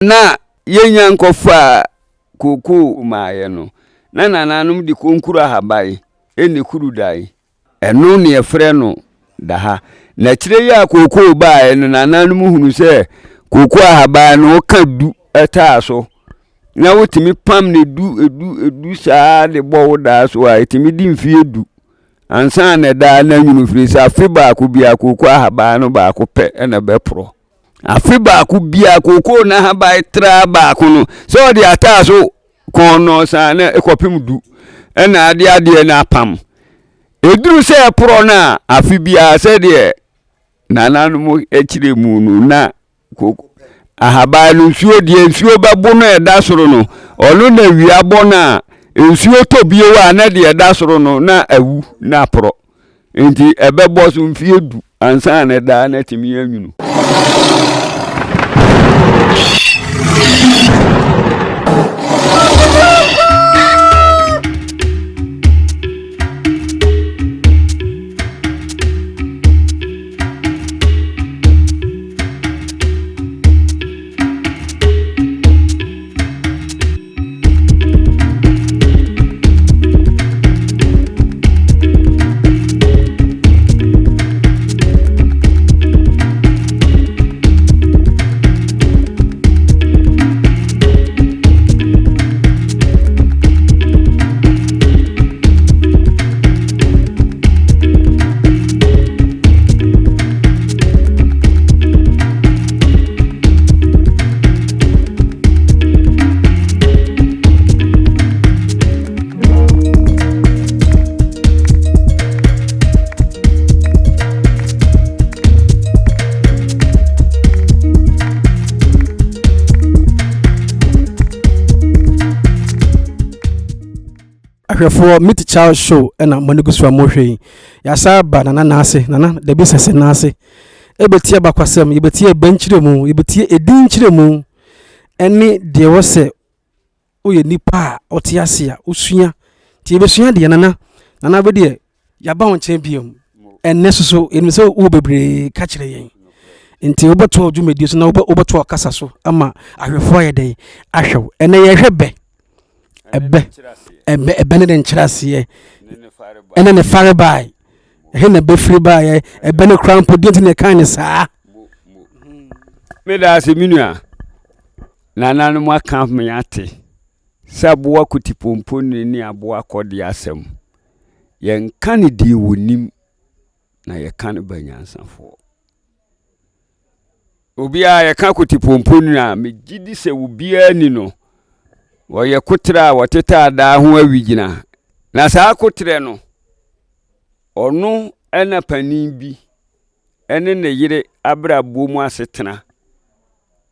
Na yɛnnya nkɔfaa kookoo mmaeɛ no, na nananom de konkuru ahaban ne kurudae. Ɛno na yɛfrɛ no daha. Na akyire yi a kookoo baeɛ no, nananom hunu sɛ kookoo ahaban no woka du taa so na wotumi pam no du du du saa de bɔ wo daa so a, ɛtumi di mfeɛ du ansa na ɛdaa no anwunu firi sɛ afe baako biara kookoo ahaban no baako pɛ na ɛbɛporɔ. Afe baako biara kookoo n'ahaban traa baako no sɛ ɔde ataa so kɔn nɔɔsa na ɛkɔpem du ɛna ade adeɛ no apam. Ɛduru sɛ ɛporɔ no a afe biara sɛdeɛ nananom akyerɛ mu no na kooko ahaban no nsuo deɛ nsuo bɛbo no ɛda soro no ɔno na wia bɔ no a nsuo tɔ bio a na deɛ ɛda soro no na awu na aporɔ. Nti ɛbɛbɔ so mfeɛ du ansa na daa no atumi anwunu. Ahwɛfoɔ Meet Child Show ɛna mo ani gu so a mohwɛ yi. Yɛasa aba Nana Naase, Nana Dabi Sɛsɛ Naase. Ɛbɛtie abakwasɛm, yɛbɛtie ɛbɛ nkyerɛmu, yɛbɛtie ɛdin nkyerɛmu ɛne deɛ ɛwɔ sɛ woyɛ nipa a ɔte ase a wosua. Nti yɛbɛsua deɛ Nana, Nana bɛ deɛ yɛaba wo nkyɛn biom. Ɛnnɛ soso yɛnim sɛ wowɔ bebree ka kyerɛ yɛn. Nti wobɛtoa dwumadie so na wobɛtoa ɔkasa so ama ahwɛfoɔ ayɛ dɛn ahwɛ wo. Ɛnnɛ yɛhwɛ bɛ. Ɛbɛ ɛbɛ ɛbɛ ne ne nkyerɛaseɛ ɛne ne farebae. Ɛhe na ɛbɛfiri baeɛ? Ɛbɛ no koraa mpo deɛ nti na ɛkan ne saa. Meda ase me nua. Nananom aka me ate sɛ aboa kotipompo ne aboa kɔdeɛ asɛm. Yɛnka no deɛ wɔnim na yɛka no ba nyansafoɔ. Obiara yɛka kotipompo no a, megye di sɛ obiara ni no. Wɔyɛ koterɛ a wɔtetɛ adaa ho awigyina. Na saa koterɛ no, ɔno na panin bi ne ne yere abrabɔ mu asetena.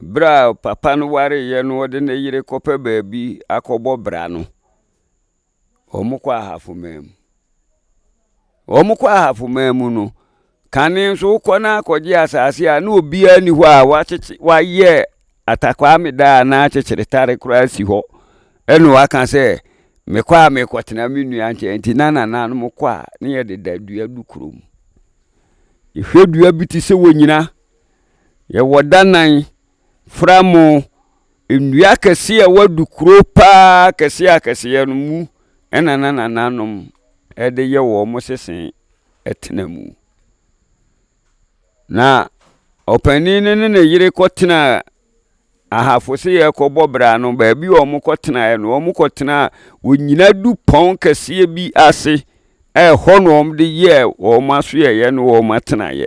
Berɛ a papa no wareeɛ no ɔde ne yere kɔpɛ baabi akɔbɔ bra no, wɔkɔ Ahafoman mu. Wɔkɔ Ahafoman mu no, kane nso wokɔ na akɔgye asase a na obiara nni hɔ a wakyekye wayɛ atakwame da anaa kyekyere koraa si hɔ. Ɛna waka sɛ mekɔ a mekɔtena me nua nkyɛn nti na nananom kɔ a ne yɛde da dua du kurom. Yɛhwɛ dua bi te sɛ wɔnyina, yɛwɔ danan, framo, Nnua akɛseɛ a wɔadu kuro pa ara akɛseɛ akɛseɛ no mu na na nananom de yɛ wɔn sese tena mu. Na ɔpanin no ne ne yere kɔtenaa Ahafo se yɛrekɔbɔ bra no, baabi a wɔkɔtenaeɛ no, wɔkɔtenaa onyina dupɔn kɛseɛ bi ase. Ɛhɔ na wɔde yɛɛ wɔn asoɛeɛ ne wɔn atenaeɛ.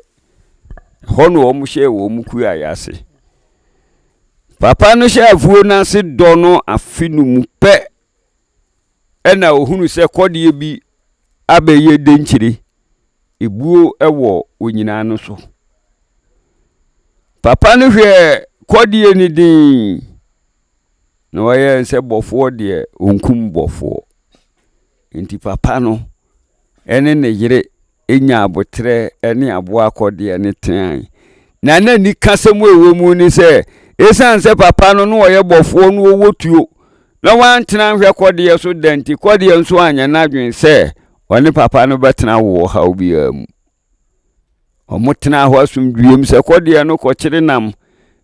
Ɛhɔ na wɔhyɛɛ wɔn kuaeɛ ase. Papa no hyɛɛ afuo no ase dɔ no afe no mu pɛ ɛna ɔhunu sɛ kɔdeɛ bi abɛyɛ denkyire, ebuo wɔ onyina no so. Papa no hwɛɛ kɔdeɛ no din na ɔyɛɛ sɛ bɔfoɔ deɛ ɔnkum bɔfoɔ. Nti papa no ne ne yere nyaa aboterɛ ne aboa akɔdeɛ no tenae. Na na anikasɛm a ɛwɔ mu ne sɛ, ɛsiane sɛ papa no na ɔyɛ bɔfoɔ na ɔwɔ tuo, na wantena nhwɛ kɔdeɛ so da nti, kɔdeɛ nso anyɛ n'adwene sɛ ɔne papa no bɛtena wɔ ɔhaw biara mu. Wɔtenaa hɔ asomdwoeɛ mu sɛ kɔdeɛ no kɔkyere nam.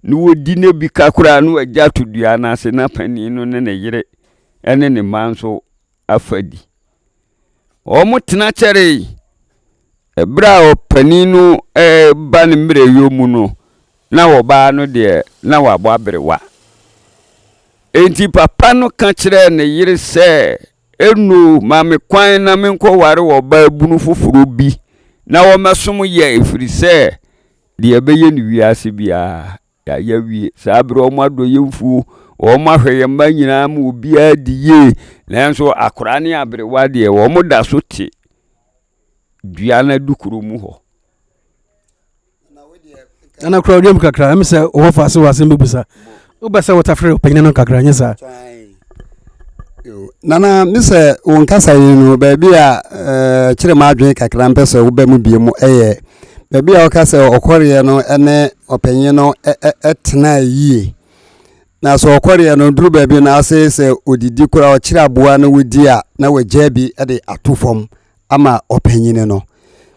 na wɔdi no bi ka koraa na wɔagya ato dua no ase na panin no ne ne yere ne ne mma nso afa di. Wɔtena kyɛree. Ɛberɛ a ɔpanin no reba ne mmerɛyɔ mu no, na ɔbaa no deɛ, na wabɔ aberewa. Enti papa no ka kyerɛɛ ne yere sɛ, Eno, ma me kwan na menkɔware ɔbaabunu foforɔ bi na ɔmmɛsom yɛn, ɛfiri sɛ deɛ ɛbɛyɛ no wiase biara, Yɛayɛ awie. Saa berɛ wɔn adɔ yɛn mfuo, wɔn ahwɛ yɛn mma nyinaa ma obiara di yie. Nanso akwadaa ne aberewa deɛ, wɔn da so te dua no adukuro mu hɔ. Nana kura odwam kakra, ɛmi sɛ ɔwɔ fa ase wɔ asɛm bɛbusa. Wobɛ sɛ wotafere ɔpanyin no kakra, nyɛ saa? Nana, me sɛ wo nkasa yi no, baabi a eh, kyerɛ m'adwene kakra mpɛ sɛ woba mu bie mu ɛyɛ baabi a wɔka sɛ ɔkɔreɛ no ne ɔpanyin no tena yie. Na sɛ ɔkɔreɛ no duru baabi no ase sɛ odidi koraa ɔkyerɛ aboa no wodi a na wagya bi de ato fam ama ɔpanyin no.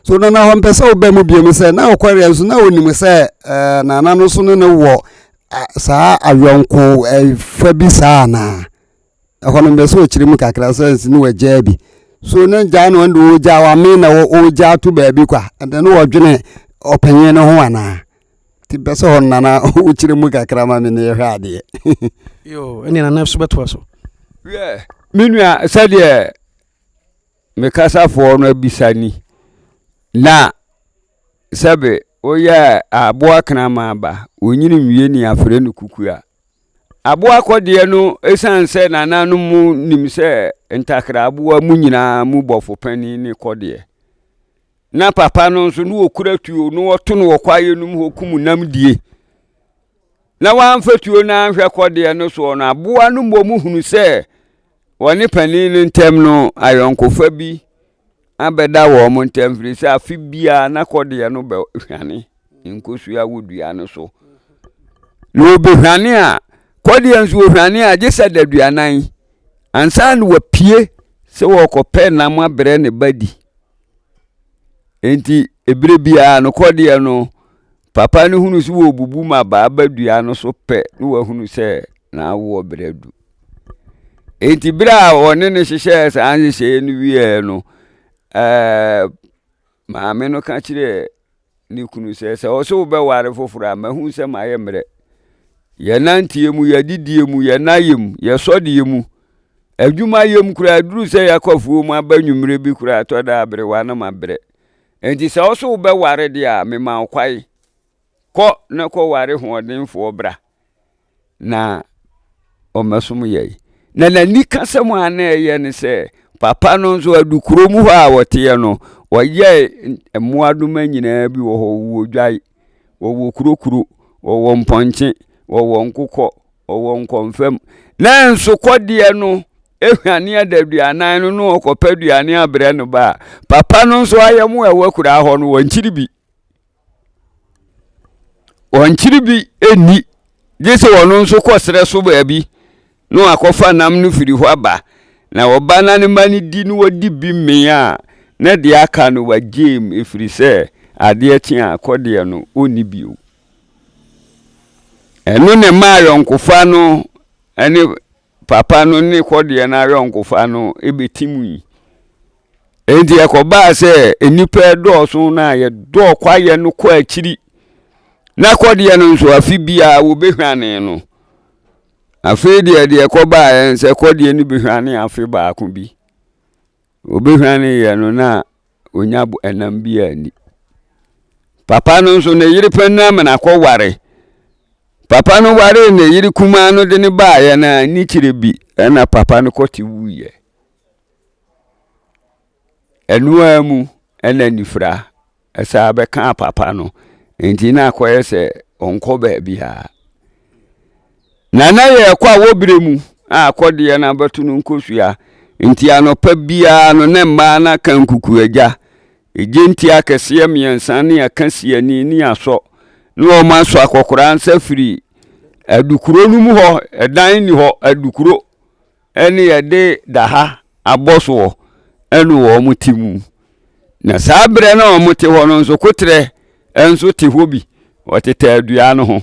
So nana hɔ mpɛ sɛ woba mu bie mu sɛ na ɔkɔreɛ nso na onim sɛ eh, nana no so ne no wɔ saa ayɔnko eh, fa bi saa anaa? Ɛhɔ no mbɛ sɛ ɔkyerɛ mu kakra sɛ nsi ne wagyaa bi so ne gyaa no ɔnde ɔgyaa wame na ɔgyaa to baabi kwa ɛnde ne ɔdwene ɔpanyin no ho anaa nti bɛ sɛ hɔ nana wokyerɛ mu kakra ma me ne yɛhwɛ adeɛ. Yo, ɛne nana so bɛtoa so. Wiɛ, me nua, sɛdeɛ me kasafoɔ no abisa ni, na sɛbe woyɛ aboa kraman ba, ɔnyini nwie ni afrɛ no kukua. Aboa kɔdeɛ no, ɛsiane sɛ nananom nim sɛ ntakra aboa mu nyinaa mu bɔfo panin ne kɔdeɛ, na papa no nso na ɔkura tuo na ɔto no wɔ kwaeɛ no mu hɔ kum nam die, na wamfa tuo no anhwɛ kɔdeɛ no soɔ no, aboa no mmom hunu sɛ wɔne panin no ntam no ayɔnkofa bi abɛda wɔn ntam, firi sɛ afe biara na kɔdeɛ no bɛhwane nkosua wɔ dua no so. Na ɔbɛhwane a, kɔdeɛ nso ɔhwane a, gye sɛ daduanan ansa na wapue sɛ wɔrekɔpɛ nam abrɛ ne ba di. Enti ebere biara no kɔdeɛ no, papa no hunu sɛ wɔrebubu ma baaba dua no so pɛ na wahunu sɛ n'awoɔ berɛ adu. Enti berɛ a wɔne no hyehyɛɛ saa nhyehyɛeɛ no wieɛ no, ɛɛ maame no ka kyerɛɛ ne kunu sɛ, sɛ ɔsɛ wobɛware foforɔ a, mahu sɛ mayɛ mmerɛ. Yɛn nanteɛ mu, yɛn adidie mu, yɛn nayɛ mu, yɛn sɔdeɛ mu, adwuma yɛ mu koraa, aduru sɛ yɛakɔ afuo mu aba nwummerɛ bi koraa, ɛtɔ da aberewa na mabrɛ. Enti sɛ ɔsɛ wobɛware deɛ a, mema wo kwae. Kɔ na kɔware hoɔdenfoɔ bra. na ɔmmɛsom yɛn. Na n'anikasɛm a na ɛyɛ ne sɛ, papa no nso adu kurom hɔ a wɔteɛ no, wɔyɛɛ mmoadoma nyinaa bi wɔ hɔ, wɔwɔ dwae, wɔwɔ kurokuro, wɔwɔ mpɔnkye, wɔwɔ nkokɔ, wɔwɔ nkɔmfam. Nanso kɔdeɛ no ehwane adaduanan no na ɔkɔpɛ aduane abrɛ no ba a, papa no nso ayɛmo a ɛwɔ akuraa hɔ no, wɔnkyiri bi. Wɔnkyere bi nni, gye sɛ ɔno nso kɔ serɛ so baabi na wakɔfa nam no firi hɔ aba. Na ɔba na ne mma no di na wɔdi bi mee a, na deɛ aka no wagyem ɛfiri sɛ adeɛ kye a kɔdeɛ no ɔnni bio. Ɛno na ɛma ayɔnkofa no ne papa no ne kɔdeɛ no ayɔnkofa no bɛtimii. Enti ɛkɔbaa sɛ nnipa redɔɔso no a yɛdɔɔ kwaeɛ no kɔ akyiri. Na kɔdeɛ no nso afe biara wɔbɛhwane no. Afei deɛ deɛ ɛkɔbaeɛ sɛ kɔdeɛ no bɛhwane afe baako bi. Wɔbɛhwaneeɛ no na ɔnya ɛnam bi anni. Papa no nso ne yere panin amena kɔware. Papa no waree ne yere kumaa no de ne baeɛ no a ne kyerɛ bi ɛna papa no kɔte wuiɛ. Ɛno ara mu na anifira san bɛkaa papa no, enti na akɔyɛ sɛ ɔnkɔ baabiara. Na na yɛrekɔ awɔ berɛ mu a akɔdeɛ no abɛto no nkosua, nti anɔpa biara no na mmaa no aka nkukuagya, gyentia akɛseɛ mmiɛnsa ne akasiani ne asɔ, na wɔn asɔ akɔkoraa nsa firi adukuro no mu hɔ, ɛdan nni hɔ, adukuro. ɛne yɛde daha abɔ soɔ ɛne wɔn te mu. Na saa berɛ no a wɔte hɔ no nso koterɛ nso te hɔ bi, wɔtetɛ dua no ho.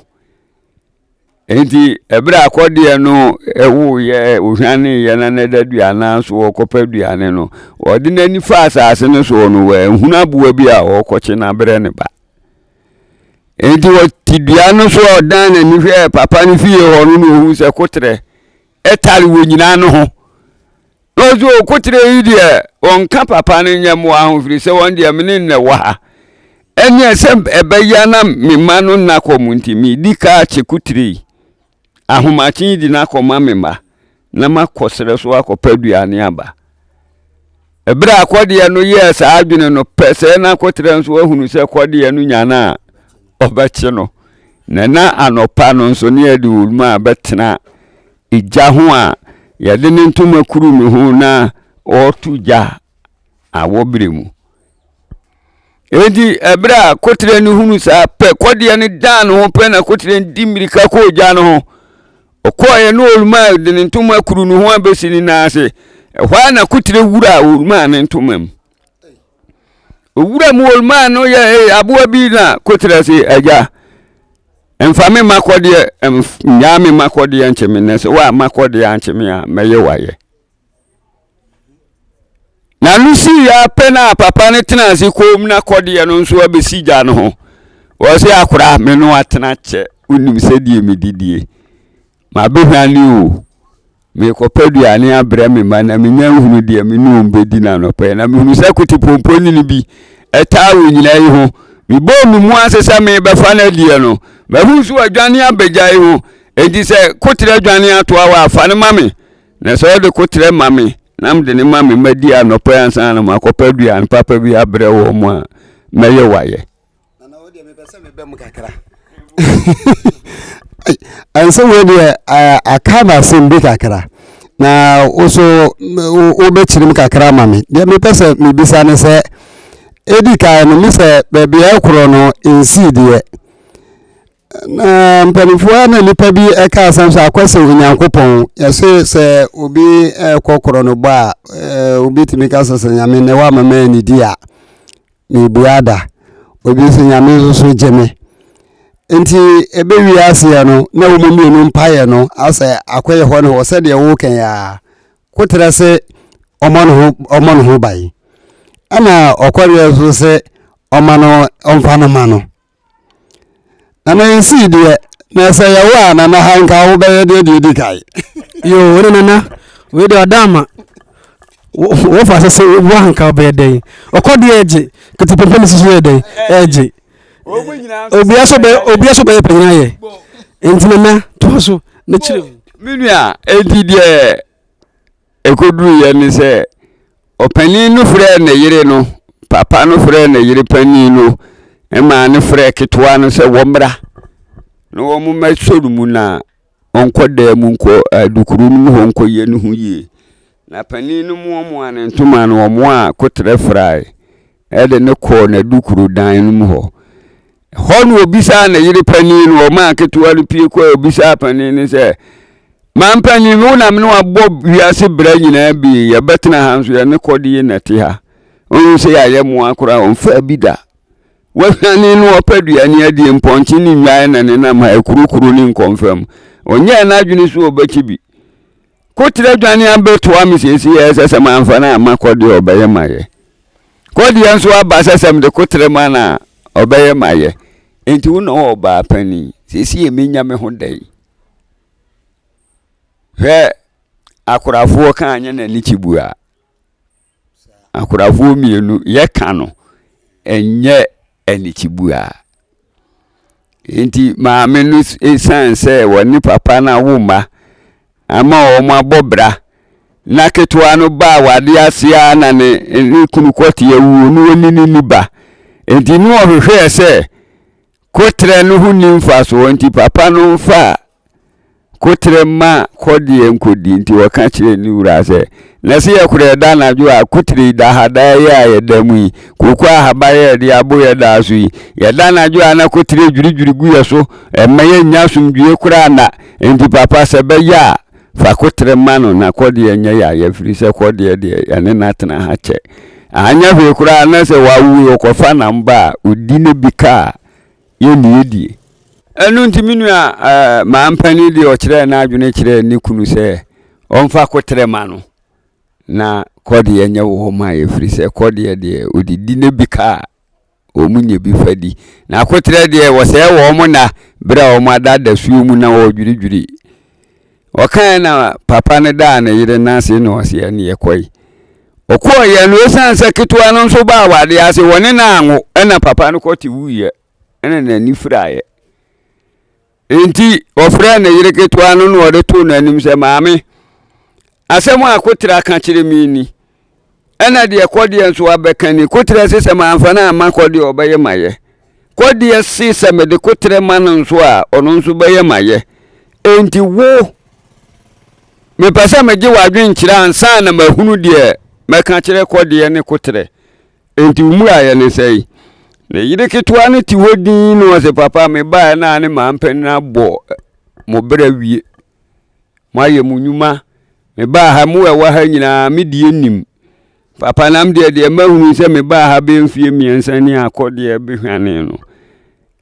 Enti ɛberɛ a kɔdeɛ no woeɛ, ɔhwaneeɛ na n'ada aduanan so ɔrekɔpɛ aduane no, ɔde n'ani faa asase no soɔ no, wanhunu aboa bi a ɔrekɔkye no abrɛ ne ba. Enti ɔte dua no so a ɔdan n'ani hwɛɛ papa no fie hɔ no na ɔhu sɛ koterɛ ɛtare wɔ nyinaa no ho. Na ɔsɛ okoterɛ yi deɛ ɔnka papa no nyɛ mmoa ho firi sɛ wɔn deɛ mene nnɛ wɔ ha. Ɛneɛ sɛ ɛbɛyɛ na me mma no nna kɔm nti medi ka akye koterɛ yi ahomakye yi de no akɔma me mma na makɔ serɛ so akɔpɛ aduane aba. Ɛberɛ a kɔdeɛ no yɛɛ saa adwene no pɛ sɛ na koterɛ nso ahunu sɛ kɔdeɛ no nya no a ɔbɛkye no. Na na anɔpa no nso ne yɛde oluma bɛtena gya ho a yɛde ne ntoma kuru ne ho na ɔreto gya awɔ berɛ mu. Enti ɛberɛ a koterɛ no hunu saa pɛ, kɔdeɛ no dan ne ho pɛ na koterɛ no di mmirika kɔɔ gya no ho. Ɔkɔɔeɛ na olumaa de ne ntoma kuru ne ho abɛsi ne nan ase. Ɛhɔ ara na koterɛ wura olumaa ne ntoma mu. Owura mu olumaa no yɛ aboa bi na koterɛ se agya mfa me mma kɔdeɛ nyaa me mma kɔdeɛ nkye me nɛ sɛ woamma kɔdeɛ ankye me a mɛyɛ wayɛ. Na no sii ara pɛ na papa no tena ase komm na kɔdeɛ no nso abɛsi gya no ho. Wɔse akora me no atena kyɛ wonim sɛdeɛ medidie. Mabɛhwane o, merekɔpɛ aduane abrɛ me mma na menya nhunu deɛ me ne wɔn bɛdi no anɔpa yi. Na mehunu sɛ kotepompo nini bi ɛtaa wɔ nyina yi ho. Mebɔɔ me mu ase sɛ merebɛfa no adiɛ no, mahunu sɛ wadwane abɛgya yi ho. Enti sɛ koterɛ adwane atoa wɔ a, fa no ma me. Na sɛ ɔde koterɛ ma me na mede no ma me mma di anɔpa yi ansa na makɔpɛ aduane papa bi abrɛ wɔn a, mɛyɛ wayɛ. Nana wo deɛ mepɛ sɛ meba mu kakra. Ɛnsɛ wei deɛ aka no asɛm bi kakra na wo so wobɛkyerɛ mu kakra ma me. Deɛ mepɛ sɛ mebisa ne sɛ ɛdi kan no me sɛ baabi a ɛkorɔ no nsii deɛ Na mpanimfoɔ a na nnipa bi ka asɛm sɛ akɔ sɛ Onyankopɔn yɛse sɛ obi ɛkɔ korɔ no bɔ a obi tumi ka sɛ sɛ nyame nnɛ woama ma anidi a mebua da obi sɛ nyame nso so gye me nti ɛbɛwie aseɛ no na wɔn mmienu mpaeɛ no asɛ akɔyɛ hɔ ne hɔ sɛdeɛ woka yi a koterɛ se ɔmmɔ ne ho ɔmmɔ ne ho ban ɛna ɔkɔreɛ nso se ɔma no ɔmfa no ma no Nana nsii deɛ na sɛ yɛwo a nana ha nka wobɛyɛ deɛ deɛ di kae. Yo wone nana wei deɛ ɔda ama wofa sɛ sɛ wo anka wobɛyɛ dɛn ɔkɔ deɛ ɛgye ketepempe ne soso yɛ dɛn ɛgye obia so bɛyɛ obia so bɛyɛ panyin ayɛ nti nana toa so ne kyerɛ mu. Me nua enti deɛ ɛkɔduruiɛ ne sɛ, ɔpanin no frɛɛ ne yere no, papa no frɛɛ ne yere panin no maa no frɛɛ ketewa no sɛ wɔmmra na wɔmmɛsɔ no mu na ɔnkɔ dan mu nkɔ adukuro no mu hɔ nkɔyɛ ne ho yie. Na panin no moamoa ne ntoma no, ɔmoaa koterɛ frae de no kɔɔ n'adukuro dan no mu hɔ. Ɛhɔ na obisaa ne yere panin no, ɔmaa ketewa no pie kɔɛ, obisaa panin no sɛ, Mampanin, wo na me ne wabɔ wiase bra nyinaa bi, yɛbɛtena ha nso yɛne kɔdeɛ na ɛte ha. Ɔhu sɛ yɛayɛ mmoa koraa, ɔmfaa bi da. Wahwane no ɔpɛ aduane adie, mpɔnkye ne nnwan na nenam ha, akurokuro ne nkɔmfam. Ɔnyɛɛ n'adwene so ɔbɛkye bi. Koterɛ dwane abɛtoa me seesei a ɛsɛ sɛ mamfa no amma kɔdeɛ ɔbɛyɛ mayɛ. Kɔdeɛ nso aba sɛ sɛ mede koterɛ ma no a ɔbɛyɛ mayɛ. Enti wo na ɔwɔ ɔbaa panin. Seesei menya me ho dɛn? Hwɛ akorafoɔ ka anyɛ n'ani kyibua. Akorafoɔ mmienu yɛka no ɛnyɛ anikyibua. Enti maame no esiane sɛ wɔne papa no awo mma ama wɔn abɔ bra na ketewa no baa wade ase ara na ne ne kunu kɔte awuo na ɔni ne ni ba. Enti ne ɔhwehwɛɛ sɛ Koterɛ no ho nni mfasoɔ nti papa no mfa koterɛ mma kɔdeɛ nkɔdi nti ɔka kyerɛɛ ne wura sɛ, Na sɛ yɛkorɛ ɛda anadwo a, koterɛ yi da ha daa yi a yɛda mu yi, kooko ahaban a yɛde abo yɛ daa so yi, yɛda anadwo a na koterɛ dwiridwiri gu yɛ so, ɛmma yɛnnya asomdwoeɛ koraa nna, nti papa sɛ ɛbɛyɛ a, fa koterɛ ma no na kɔdeɛ nyɛ yaya ɛfiri sɛ kɔdeɛ deɛ yɛne no atena ha kyɛ. Anyɛ hwee koraa na sɛ wawu ɔkɔfa nam ba a, ɔdi ne bi ka a, yɛnni yɛdie. Ɛno nti me nua eh, maa mpanin deɛ ɔkyerɛɛ n'adwene kyerɛɛ ne kunu sɛ ɔmfa koterɛ ma no na kɔdeɛ nyɛ wɔ hɔ ma ɛfiri sɛ kɔdeɛ deɛ ɔdidi ne bi ka a wɔn nya bi fa di. Na akoterɛ deɛ wɔsɛe wɔn nna berɛ a wɔn ada dasuo mu na wɔredwiridwiri. Ɔkaeɛ na papa no daa ne yere no ase na ɔse ɛneɛ kɔe. Ɔkɔɔyɛ no ɛsiane sɛ ketewa no nso baa awadeɛ ase wɔne no anwo ɛna papa no kɔte wuiɛ ɛna n'ani firaeɛ. Enti ɔfrɛɛ ne yere ketewa no na ɔde too n'anim sɛ, Maame, asɛm a Kotra ka kyerɛ me ni, ɛna deɛ Kɔdeɛ nso abɛka ni. Kotra se sɛ mamfa no amma Kɔdeɛ ɔbɛyɛ mayɛ. Kɔdeɛ se sɛ mede Kotrɛ ma no nso a, ɔno nso bɛyɛ mayɛ. Enti wo, mepɛ sɛ megye w'adwenkyerɛ ansa na mahunu deɛ mɛka kyerɛ Kɔdeɛ ne Kotrɛ. Enti wo mmuaeɛ ne sɛn? Ne yere ketewa no te hɔ dinn na ɔse, Papa, mebaeɛ na ne maa mpanin abɔ mo berɛ awie. Moayɛ mo nnwuma. Mebaa ha, mo ɛwɔ ha nyinaa, me deɛ nim. Papa, nam deɛ deɛ mahunu sɛ mebaa ha bɛyɛ mfie mmiɛnsa ni akɔ deɛ bɛhwane no.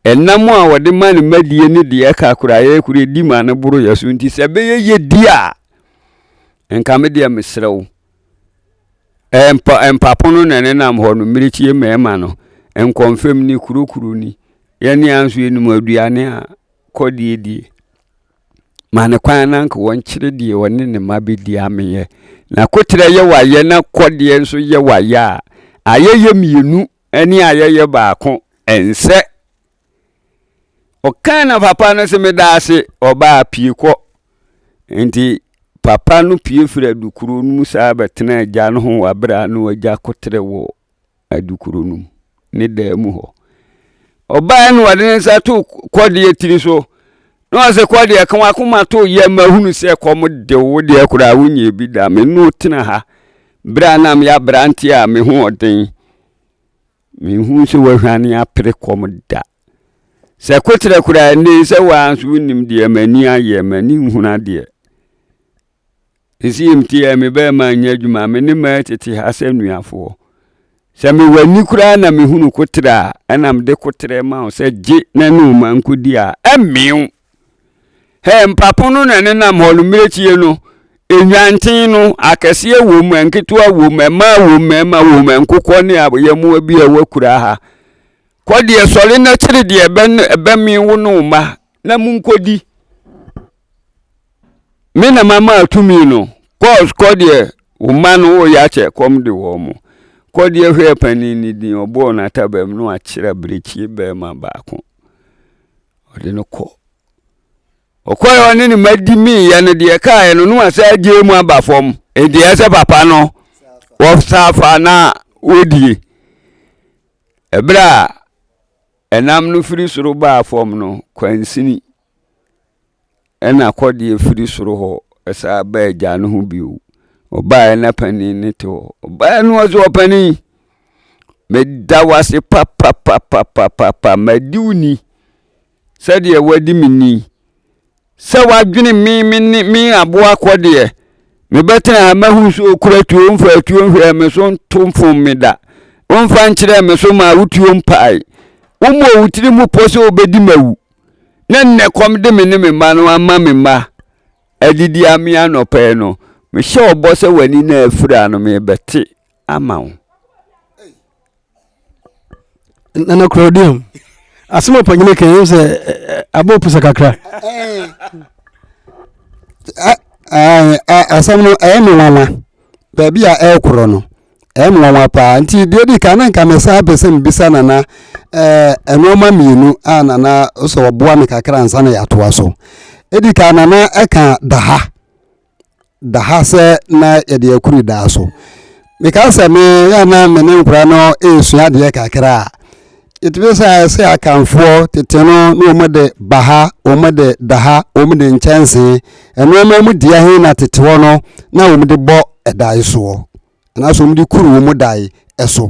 Ɛnam a wɔde ma ne madie ne deɛ ɛka koraa yɛ koro ɛdi ma no boro yɛ so nti sɛ ɛbɛyɛ yɛ di a, nka me deɛ mesrɛ wo. Mpa mpapo no na ɛnenam hɔ no, mmirekyie mmarima no, nkɔmfam ni, kurokuro ni. Yɛne a nso yɛnim aduane a kɔdeɛ die. Ma ne kwan na nka wɔnkyerɛ deɛ ɔne ne mma bɛdi ameyɛ. Na koterɛ yɛ wayɛ na kɔdeɛ nso yɛ wayɛ a, ayɛyɛ mmienu ne ayɛyɛ baako ɛnsɛ. Ɔkae na papa no se meda ase, ɔbaa pie kɔ. Nti papa no pie firi adukuro no mu saa bɛtena agya no ho wɔ abere a na agya kotere wɔ adukuro no mu ne dan mu hɔ. Ɔbaa no ɔde ne nsa to kɔdeɛ tiri so na ɔse kɔdeɛ ka wakoma to yɛ mahunu sɛ kɔm de wo deɛ koraa wonyɛ bi da me no tena ha berɛ a na meyɛ aberanteɛ a me ho ɔden Menhuu sɛ woahwane apere kɔm da. Sɛ koterɛ koraa ɛnnɛ yi sɛ woa nso wonim deɛ m'ani ayɛ, m'ani nhunu adeɛ. Ɛsi yɛ mte yɛ me bɛrima nyɛ adwuma, me ne mmaa tete ha sɛ nnuafoɔ. Sɛ mewɔ ani koraa na mehunu koterɛ a, ɛna mede koterɛ ma wo sɛ gye na ne wo ma nkɔdi a, ɛmmew. Hɛ, mpapo no na ɛnenam hɔ no, mmirekyie no, nnwanten no, akɛseɛ wom, nketewa wom, mmaa wom, mmarima wom, nkokɔ ne ayɛmmoa bi a ɛwɔ akuraa ha. Kɔ deɛ sɔre na kyere deɛ ɛbɛmee wo ne wo mma na monkɔdi. Me na mama tumi no. Kɔ kɔ deɛ wo mma no woyɛ akyɛ kɔm de wɔn mo. Kɔ deɛ hwɛɛ panin no din ɔbɔɔ no atabam na wakyerɛ abirekyie barima baako. Ɔde no kɔ. Ɔkɔɛ ɔne ne mma di miiɛ no deɛ kaeɛ no na wasa agye mu aba fam. Enti ɛsɛ papa no wɔsa fa na wɔdie. Ɛberɛ a ɛnam no firi soro baa fam no, kwansini Ɛna kɔdeɛ firi soro hɔ saa baa agya no ho bio. Ɔbaeɛ na panin no te hɔ. Ɔbaeɛ no ɔsɛ ɔpanin, meda wo ase papapapapapa, madi wo ni sɛdeɛ wadi me ni. Sɛ wadwene me me ne me aboa kɔdeɛ, mebɛtena ha mahu sɛ okura tuo mfa tuo nhwɛɛ me so nto mfom me da. Womfa nkyerɛɛ me so maa wo tuo mpae. Wommɔɔ wo tiri mu pɔ sɛ wobɛdi mawu. Na nnɛ kɔm de me ne me mma no ama me mma adidi ame anɔpa yi no, mehyɛ ɔbɔ sɛ w'ani no afira no mebɛte ama wo. Nana Kurodium, asɛm a ɔpanyini kan yɛm sɛ abɔ pusa kakra. Asɛm no ɛyɛ me nwanwa baabi a ɛrekorɔ no. Ɛyɛ me nwanwa paa. Nti deɛ di kan na nka mesan pɛ sɛ mebisa Nana ɛɛ nneɛma mmienu a Nana sɛ ɔboa me kakra ansa na yɛatoa so. Edi kan Nana ɛka daha daha sɛ na yɛde akuri daa so. Meka sɛ me yɛ na me ne nkora no ɛresua adeɛ kakra a ɛtumi sɛ ayɛ sɛ akanfoɔ tete no na wɔn de baha wɔn de daha wɔn de nkyɛnsee nneɛma mu deɛ he na tete hɔ no na wɔn de bɔ ɛdae soɔ anaasɛ wɔn de kuru wɔn dae so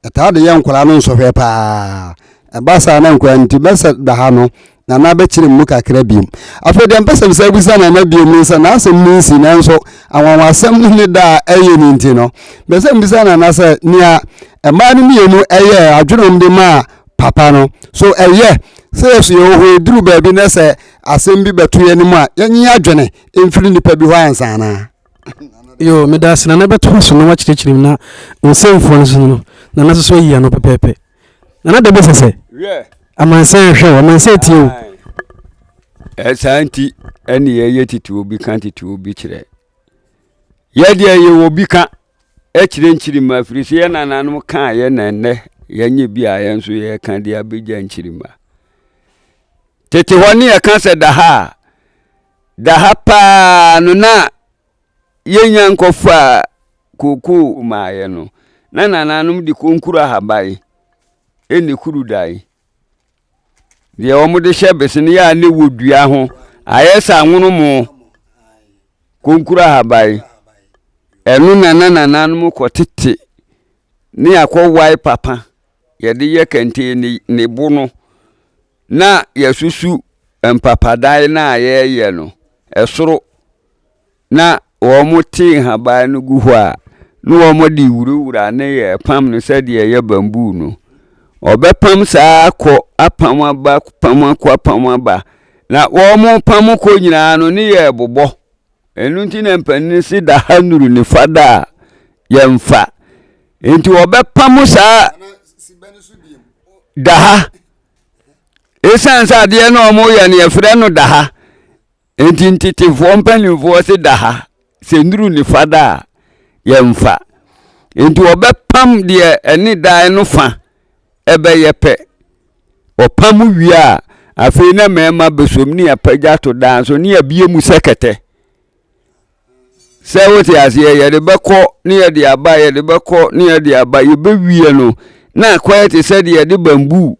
ɛtaa de yɛ nkwadaa no nsɔhwɛ paa ɛba saa na nkwadaa nti bɛsɛ daha no nana bɛkyerɛ mu kakra biom afei deɛ mpɛ sɛ mesɛ bisa nana biom ne sɛ n'asɛm no nsi nanso anwanwasɛm no ne da a ɛyɛ no nti no bɛ sɛ mbisa nana sɛ nea mmaa no mmienu ɛyɛ adwene wɔn de maa. papa no. So ɛyɛ sɛ yɛso yɛwɔ hɔ ɛduru baabi na sɛ asɛm bi bɛto yɛn anim a yɛnye adwene mfiri nnipa bi hɔ ansa anaa? Yo, meda ase Nana bɛtoa so na wakyerɛkyerɛ mu na nsɛmfua no so no Nana nso so ayi ano pɛpɛɛpɛ. Nana da bɛsɛ sɛ amansan hwɛ o, amansan tie o. Saa nti ɛne yɛyɛ tete obi ka tete obi kyerɛ. Yɛdeɛ yɛwɔ bi ka kyerɛ nkyirimma ɛfiri sɛ yɛn nananom kaa yɛ na ɛnnɛ yɛnyɛ bi a yɛn nso yɛreka de abɛgya nkyirimma. Tete hɔ ne yɛka sɛ da ha a, da ha paa no na yɛnya nkɔfaa kookoo maayɛ no, na nananom de konkuru ahaban ɛne kuru dae. Deɛ wɔde hyɛ bese no yɛ a ne wɔ dua ho, ayɛ sɛ anwonomo, konkuru ahaban. Ɛno na na nananom kɔtete ne akɔwae papa yɛde yɛ kɛntɛn ne ne bo no na yɛsusu mpapadan no a yɛreyɛ no ɛsoro na wɔte nhaban no gu hɔ a, na wɔde wurawura ne yɛ pam no sɛdeɛ ɛyɛ bamboo no. Wɔbɛpam saa akɔ apam aba pam akɔ apam aba. Na wɔpam kɔ nyinaa no ne yɛ bobɔ. Ɛno nti na mpanin se da ha nuru ne fa da a yɛmfa. Nti wɔbɛpam saa da ha. Ɛsiane sɛ adeɛ no a wɔyɛ no yɛfrɛ no da ha. Enti ntetefoɔ mpanimfoɔ se da ha, sɛ nnuru ne fa da a, yɛmfa. Enti wɔbɛpam deɛ ɛne dan no fa ɛbɛyɛ pɛ. Wɔpam wie a, afei na mmarima bɛsom ne apagya to dan so ne abie mu sɛ kɛtɛ. Sɛ wote aseɛ, yɛde bɛkɔ ne yɛde aba, yɛde bɛkɔ ne yɛde aba, yɛbɛwie no na akɔyɛ te sɛ deɛ yɛde bambuu.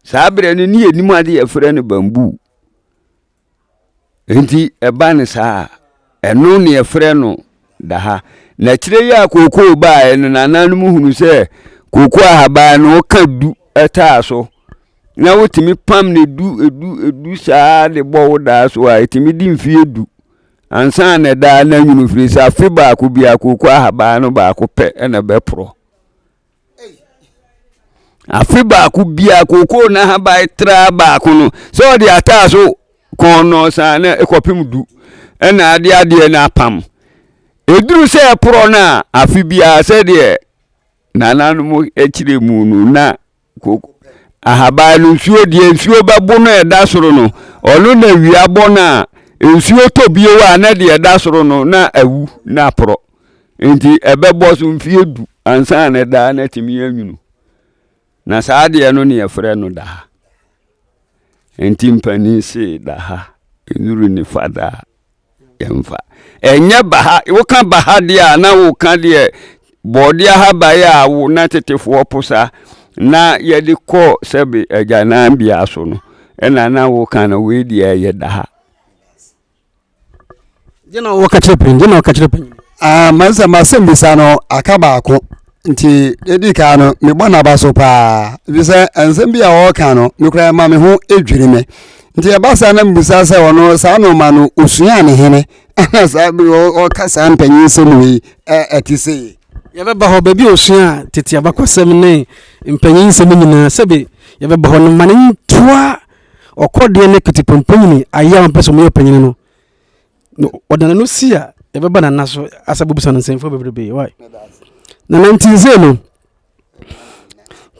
Saa berɛ no ne yɛnim ade yɛfrɛ no bamboo. Nti ɛba no saa a, ɛno ne yɛfrɛ no daha. Na akyire yi a kookoo baeɛ no, nananom hunu sɛ kookoo ahaban no woka du taa so na wotumi pam no du edu edu saa de bɔ wo daa so a, ɛtumi di mfeɛ du ansa na ɛdaa no anwunu firi sɛ afe baako biara kookoo ahaban no baako pɛ na ɛbɛporɔ. Afe baako biara kookoo n'ahaban traa baako no sɛ ɔde ataa so kɔn saa na ɛkɔpem du ɛna ade adeɛ no apam ɛduru sɛ ɛporɔ no a afe biara sɛdeɛ nananom akyerɛ mu no na Koko ahaban no nsuo deɛ nsuo bɛbo no ɛda soro no ɔno na wia bɔ no a nsuo tɔ bio a na deɛ ɛda soro no na awu na aporɔ nti ɛbɛbɔ so mfie du ansa na ɛdaa na atumi anwunu na saa deɛ no ne yɛfrɛ no daa nti mpanin se daha nnuru ne fa daa yɛmfa. Ɛnyɛ baha, woka baha deɛ a na woka deɛ bɔɔdeɛ ahaban a wo na tetefoɔ posa na yɛde kɔ sɛbe agyananbea so no ɛna na woka no wei deɛ ɛyɛ daha. Gye na wɔka kyerɛ panyin, gye na wɔka kyerɛ panyin. Ah, masɛ masɛm bisa no aka baako nti ɛdi kan no mebɔ n'aba so paa efisɛ nsɛm bi a ɔreka no mekora ɛma me ho dwiri me Nti ɛba saa na mebisa sɛ ɔno saa nnoɔma no ɔsuaa ne hene ana saa bere ɔka saa mpanyin nsɛm wei ɛte sei. Yɛbɛba hɔ baabi a ɔsua tete abakɔsɛm ne mpanyin nsɛm nyinaa sɛbe yɛbɛba hɔ no ma no ntoa ɔkɔdeɛ ne ketepɔmpɔnyini ayɛ a wɔpɛ sɛ wɔyɛ ɔpanyini no no ɔdana no si a yɛbɛba nana so asa bɛbusa no nsɛmfo bebrebe why nana nti nsei no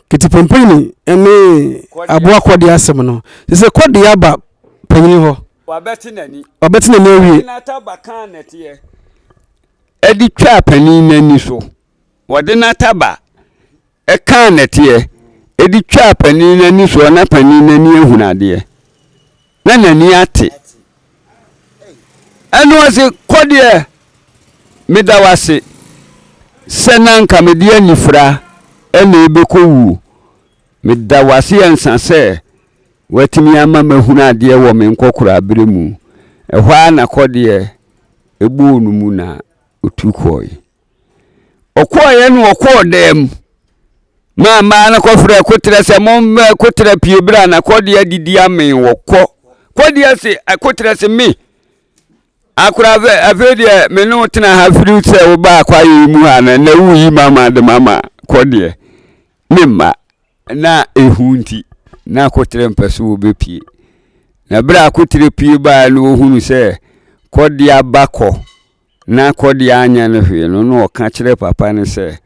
Ketepɔmpɔni ne aboa kɔdeɛ asɛm no sɛ sɛ kɔdeɛ aba panyini hɔ wabɛte n'ani wabɛte n'ani awie n'ataba kaa nɛteɛ ɛde twaa panin n'ani so wɔde n'ataba ɛkaa nɛteɛ ɛde twaa panin n'ani soɔ na panin n'ani ahunu adeɛ na n'ani ate. Ɛna ɔse, kɔ deɛ, meda wo ase sɛ na anka mede anifira na ɛbɛkɔ wuo. Meda wo ase ansa sɛ woatumi ama mahunu adeɛ wɔ me nkɔkoraa berɛ mu. Ɛhɔ ara na kɔdeɛ bɔɔ no mu na ɔtu kɔe. Ɔkɔeɛ no ɔkɔɔ dan mu maa mmaa no kɔfrɛ koterɛ sɛ mommɛ koterɛ pie berɛ a na kɔdeɛ adidi amee wɔkɔ kɔdeɛ se koterɛ se me akora afei deɛ me ne wo tena ha firi sɛ wobaa kwaeɛ yi mu ha na na woyi mama de mama kɔdeɛ me mma. na ehu nti, na akoterɛ mpɛ so wɔbɛpie. Na berɛ a akoterɛ pie baeɛ no wɔhunu sɛ kɔdeɛ aba kɔ na kɔdeɛ anyɛ no hwee no, na ɔka kyerɛ papa no sɛ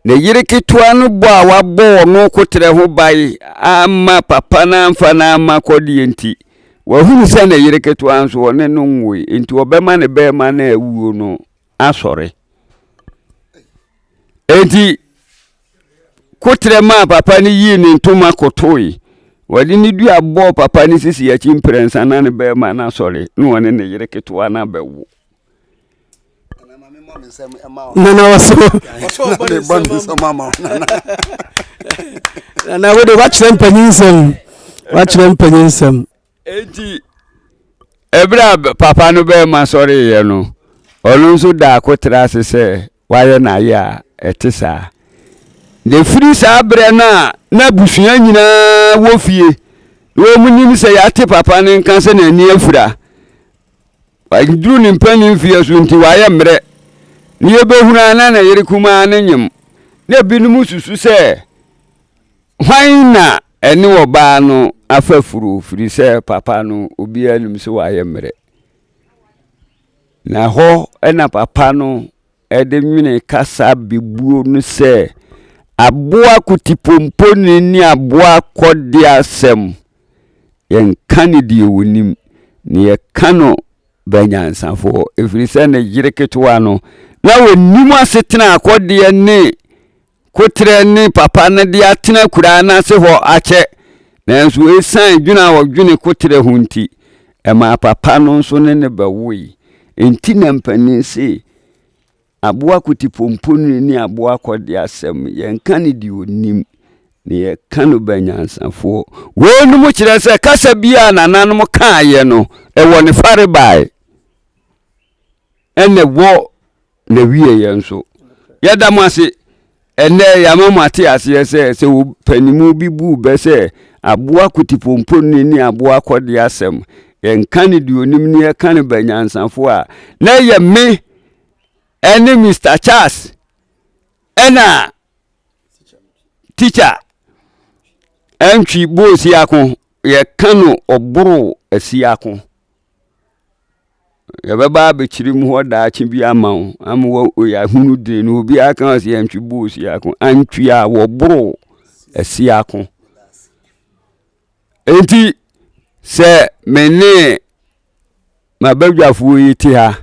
ne yere ketewa no bɔ a wabɔ ɔno koterɛ ho ban amma papa no amfa no amma kɔdeɛ nti, wahunu sɛ ne yere ketewa nso ɔne no nwoe, nti ɔbɛma ne bɛrima no a awuo no asɔre. Enti koterɛ maa papa no yii ne ntoma kotoe. Wɔde ne dua bɔɔ papa no sisi akyi mprɛnsa na ne bɛrima no asɔre na ɔne ne yere ketewa no abɛwo. Nana wɔso nana wode wakyerɛ mpanyin nsɛm wakyerɛ mpanyin nsɛm. Enti, ɛberɛ a papa no barima sɔreeɛ no, ɔno nso daa koterɛ ase sɛ wayɛ n'ayɛ a ɛte saa. Na ɛfiri saa berɛ no a na abusua nyinaa wɔ fie, na wɔnim sɛ yɛate papa no nka sɛ n'ani afira, waduru ne mpanin mfeɛ so nti wayɛ mmerɛ, na yɛbɛhunu a na ne yere kumaa no nyem. Na ebinom susu sɛ Hwan na ɛne ɔbaa no afa furo firi sɛ papa no obiara nim sɛ wayɛ mmerɛ. Na hɔ na papa no de nwene kasa bɛbuo no sɛ aboa kotipompo-ni ne aboa kɔdeɛ asɛm yɛnka no deɛ ɔnim na yɛka no banyansafoɔ ɛfiri sɛ ne yere ketewa no na ɔnim asetena akɔdeɛ ne koterɛ ne papa no de atena akuraa no ase hɔ akyɛ, nanso esiane dwene a ɔdwene koterɛ ho nti, ɛmaa papa no nso ne no bɛwoe. Enti na mpanin se, Aboa kotipomponini ne aboa kɔdeɛ asɛm, yɛnka no deɛ ɔnim, na yɛka no banyansafoɔ. Weinom kyerɛ sɛ kasa bi a nananom kaeɛ no, ɛwɔ ne farebae, ɛna ɛwɔ N'awieeɛ nso, yɛda mo ase. Ɛnnɛ, yɛama mo ate aseɛ sɛ, sɛ ɔpanimu bi bu bɛ sɛ aboa kotipomponni ne aboa kɔdeɛ asɛm, yɛnka no deɛ ɔnim ne yɛka no bɛ nyansafoɔ a, na ɛyɛ me ɛne Mister Charles ɛna tikya ɛntwi boosiako, yɛka no ɔboro asiako. Yɛbɛba abɛkyerɛ mu hɔ daakye bi ama wo ama yɛahunu dene no obiara ka sɛ yɛntwe buo siako antwi a wɔboro asiako enti sɛ me ne m'abadwafoɔ yi te ha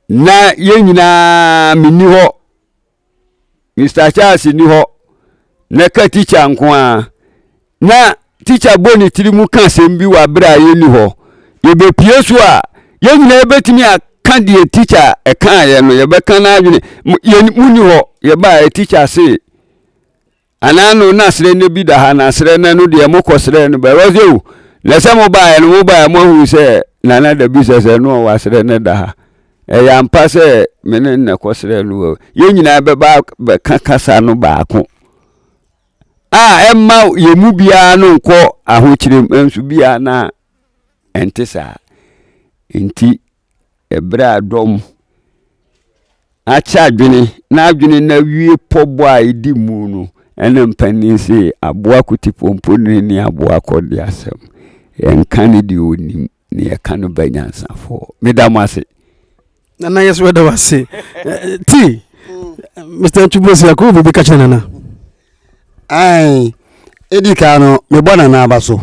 na yɛn nyinaa menni hɔ Mister Charles nni hɔ na ka tikya nko ara. Na tikya bɔ ne tiri mu ka asɛm bi wɔ abere a yɛnni hɔ. Yɛbɛpie so a, yɛn nyinaa yɛbɛtumi aka deɛ tikya ɛkaeɛ no, yɛbɛka n'adwene. Yɛn mu nni hɔ, yɛbaeɛ tikya se, Anaa no na serɛ no bi da ha na serɛ no no deɛ mokɔ serɛ no bɛwɔ sɛ o na sɛ mobaeɛ no mobaeɛ moahunu sɛ nana da bi sɛ sɛ no ɔwɔ aserɛ no da ha ɛyɛ ampa sɛ me ne nnɛ kɔ serɛ no wɔ yɛn nyinaa bɛba bɛka kasa no baako a ɛmma yɛn mu biara no nkɔ ahokyerɛ mu nso biara na ɛnte saa nti Ɛberɛ a dɔm akyɛ adwene na adwene no awie pɔbɔ a ɛdi mu no, ɛna mpanin se aboa kotipomponini ne aboa kɔde asɛm. Yɛnka ne deɛ ɔnim na yɛka no ba nyansafoɔ. Meda mo ase. Nana yɛ so ɛda wo ase. Ti, Mr. Ntubosi, akɔ biribi ka kyerɛ Nana. Ae, ɛdi kan no, mebɔ Nana aba so.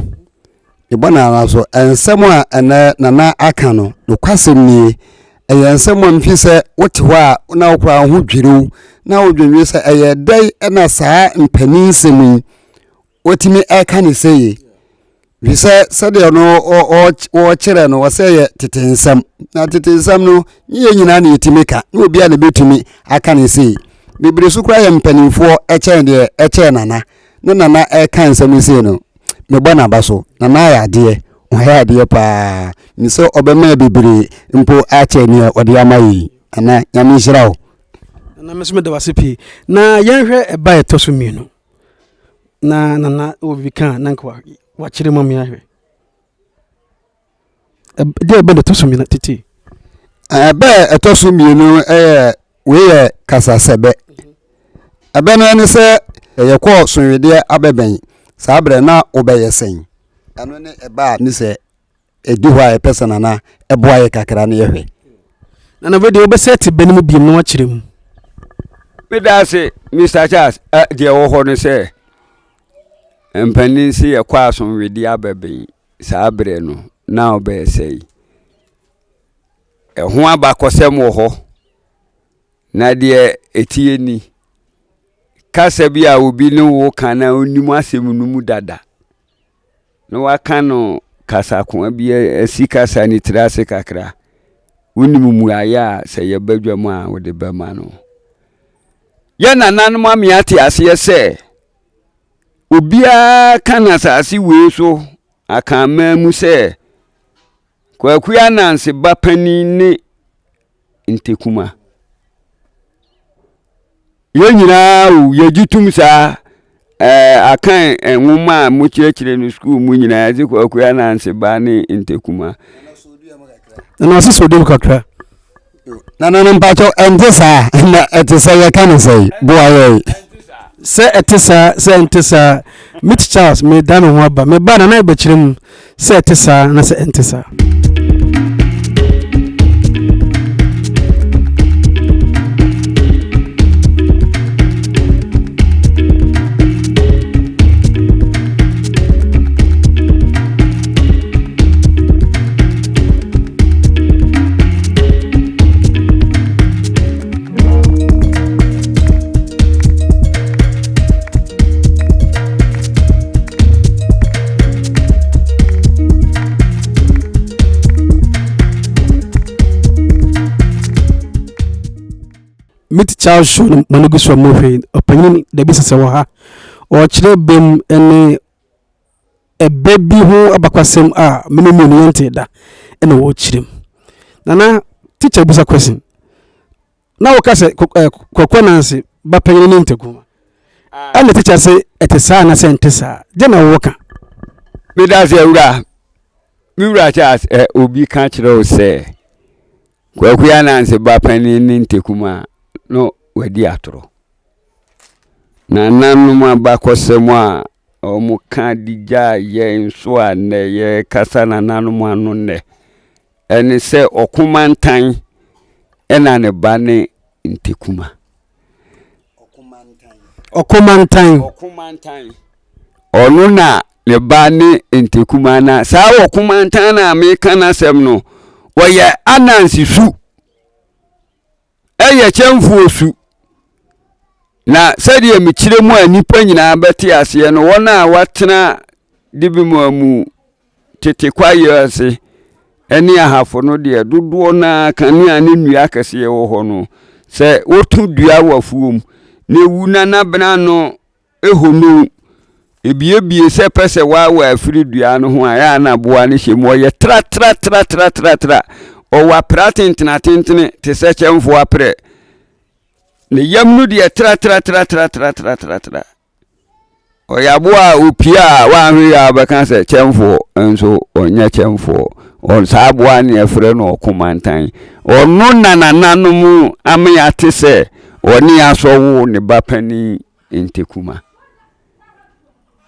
Mebɔ Nana aba so. Nsɛm a ɛnɛ Nana aka no, nokwasɛm nie. Ɛyɛ nsɛm a mfi sɛ wote hɔ a na wo koraa wo ho dwiriw na wodwendwen sɛ ɛyɛ dɛn na saa mpanin nsɛm yi wɔtumi ɛka ne sɛ yi. Ɛfiri sɛ sɛdeɛ no wɔkyerɛ no wɔsɛ yɛ tete nsɛm na tete nsɛm no ne yɛn nyinaa na yɛtumi ka ne obiara na ɛbɛtumi aka ne sei bebree so koraa yɛ mpanimfoɔ ɛkyɛn deɛ ɛkyɛn nana ne nana ɛka nsɛm yi sei no mebɔ n'aba so nana ayɛ adeɛ ɔyɛ adeɛ paa ne sɛ ɔbɛma bebree mpo akyɛ neɛ ɔde ama yi nana nyame nhyira wo. Nana me nso meda wo ase pii na yɛnhwɛ ɛba a ɛtɔ so mmienu. Na nana wɔ biribi ka a na nka wakyerɛ mu amea hwɛ. Deɛ ɛbɛ na ɛtɔ so mmienu tete. Ɛbɛ a ɛtɔ so mmienu yɛ wei yɛ kasasɛbɛ. Ɛbɛ no ne sɛ. Yɛkɔɔ sonwedeɛ abɛbɛn saa berɛ na wobɛyɛ sɛn? Ɛno ne ɛba a ne sɛ ɛdi hɔ a yɛpɛ sɛ nana ɛboa yɛ kakra ne yɛhwɛ. Nana wei deɛ wobɛsɛ te bɛ no mu biom na wakyerɛ mu. Meda ase Mr. Charles. Deɛ ɛwɔ hɔ no sɛ mpanin se yɛkɔ asomwedeɛ abɛbɛn saa berɛ no na wobɛyɛ sɛn? Ɛho abakɔsɛm wɔ hɔ. Na deɛ ɛteɛ ni, kasa bi a obi ne wo ka na ɔnim asɛm no mu dada na waka no kasakoa bi asi kasa ne tiri ase kakra. Wonim mmuaeɛ a sɛ yɛba dwam a wode bɛma no. Yɛn nananom ame ate aseɛ sɛ obiara ka no asase wei so Akanman mu sɛ Kwaku Ananse ba panin ne Ntekuma. Yɛn nyinaa o, yɛgye tom saa. Ɛɛ akan nwoma a mokyerɛkyerɛ no sukuu mu nyinaa yɛdze Kwaku Ananse ba ne Ntekuma. Nana ɔse sɛ ɔdom kakra. Nana no mpakyɛw ɛnte saa na ɛte sɛ yɛka no sɛe boa yɛn. Sɛ ɛte saa sɛ ɛnte saa Meet Charles meda me ho aba meba Nana ɛbɛkyerɛ mu sɛ ɛte saa na sɛ ɛnte saa. Meet Charles show no ma no gu so a mohwɛ yi ɔpanyin dabi sesɛ wɔ ha ɔrekyerɛ bem ne ɛbɛ bi ho abakwasɛm a me ne mmienu yɛntee da ɛna wɔrekyerɛ mu. Nana teacher bisa question na wɔka sɛ Kwaku Ananse ba panyin ne ntakuma ɛna teacher sɛ ɛte saa anasɛ ɛnte saa gye na wɔka. Meda ase awura me wura Charles ɛ obi ka kyerɛ wo sɛ Kwaku Ananse ba panin ne ntakuma no wadi atorɔ. Nananom abakɔsɛm a wɔka de gyaa yɛn nso a nnɛ yɛrekasa nananom ano nnɛ, ɛne sɛ ɔkomantan ɛna ne ba ne ntekuma. Ɔkomantan. Ɔkomantan. Ɔno na ne ba ne ntekuma na saa ɔkomantan na meka n'asɛm no, wɔyɛ anansi su. Ɛyɛ kyɛmfoɔ su. Na sɛdeɛ mekyerɛ mu a nnipa nyinaa bɛte aseɛ no, wɔn a wɔatena Dibima mu tete kwaeɛ ase ne ahafo no deɛ, dodoɔ no ara kanea ne nnua akɛseɛ wɔ hɔ no, sɛ woto dua wɔ afuom na ɛwu na n'abena ano Ehonu, ebiebie sɛ pɛ sɛ waawa afiri dua no ho a, ɛyɛ a na aboa no hyɛ mu. Ɔyɛ tratratratratratra. Ɔwɔ aprɛ atentene atentene te sɛ kyɛmfo aprɛ. Ne yam no deɛ tratratratratratratra. Ɔyɛ aboa a opie a wanhwɛ yie a wobɛka sɛ kyɛmfoɔ nso ɔnyɛ kyɛmfoɔ. Ɔn saa aboa ne yɛfrɛ no ɔkomantan. Ɔno na nananom ama yɛate sɛ ɔne asɔ woo ne ba panin Ntekuma.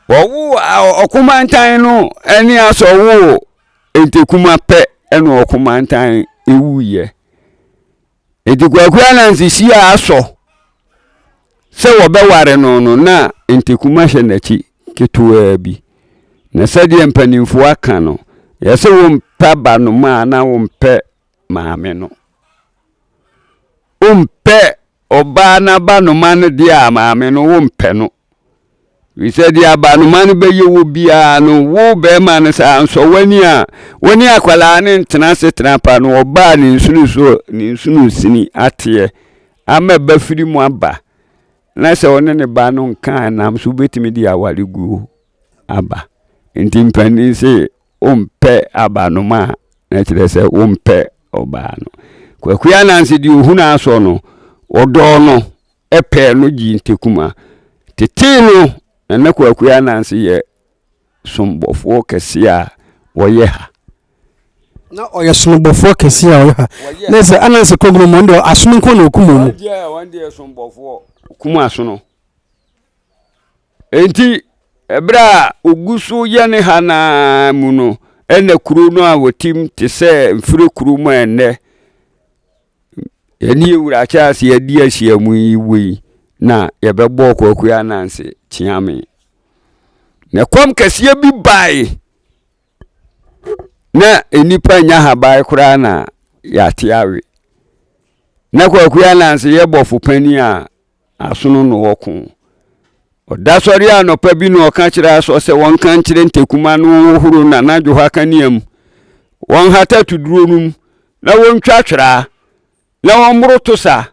Wɔwoo ɔkomantan no ne asɔ woo Ntekuma pɛ ɛna ɔkomantan ewuiɛ. Nti Kwaku Ananse hyia asɔ sɛ wɔbɛware no no na Ntekuma hyɛ n'akyi ketewaa bi. Na sɛdeɛ mpanimfoɔ aka no, yɛsɛ wompɛ abanoma a na wompɛ maame no. Wompɛ Ɔbaa no abanoma no deɛ a maame no wompɛ no. Firi sɛ deɛ abanoma no bɛyɛ wo biara no, wo bɛrima no sɛ ansɔ w'ani a, wo ne akwadaa no ntena ase tena pa no, ɔbaa ne nsono so ne nsono sini ateɛ ama ba firi mu aba. Na sɛ ɔne ne ba no nka a, nam so wobɛtumi de aware guo aba. Nti mpanin se wompɛ abanoma a, na kyerɛ sɛ wompɛ ɔbaa no. Kwaku Ananse deɛ ɔhunu asɔ no, ɔdɔɔ no, ɛpɛɛ no gyee ntekuma. Tetee no, na na Kwaku Ananse yɛ sombɔfoɔ kɛseɛ a ɔyɛ ha. Na ɔyɛ sombɔfoɔ kɛseɛ a ɔyɛ ha. Na sɛ Ananse kɔgunu mu, ɔno deɛ asono nko na ɔkum wɔn mu. Wɔn deɛ, wɔn deɛ sombɔfoɔ, ɔkum asono. Enti ɛberɛ a ɔgu so yɛ ne ha no ara mu no, ɛna kuro no a wɔtim te sɛ mfiri kuro mu a ɛnnɛ yɛne yɛn wura Charles yɛadi ahyiamu yi wɔ yi na yɛbɛbɔɔ Kwaku Ananse kyeame. Na ɛkɔm kɛseɛ bi bae na nnipa nnya haban koraa na yɛate awe. Na Kwaku Ananse yɛ bɔfo panin a asono no ɔko. Ɔda sɔre anɔpa bi na ɔka kyerɛ asɔ sɛ wɔnka nkyerɛ ntekuma no wɔnhohoro n'anadwo hɔ akanea mu, wɔnhata tuduro no mu, na wɔntwa tweraa, na wɔmmoro to sa.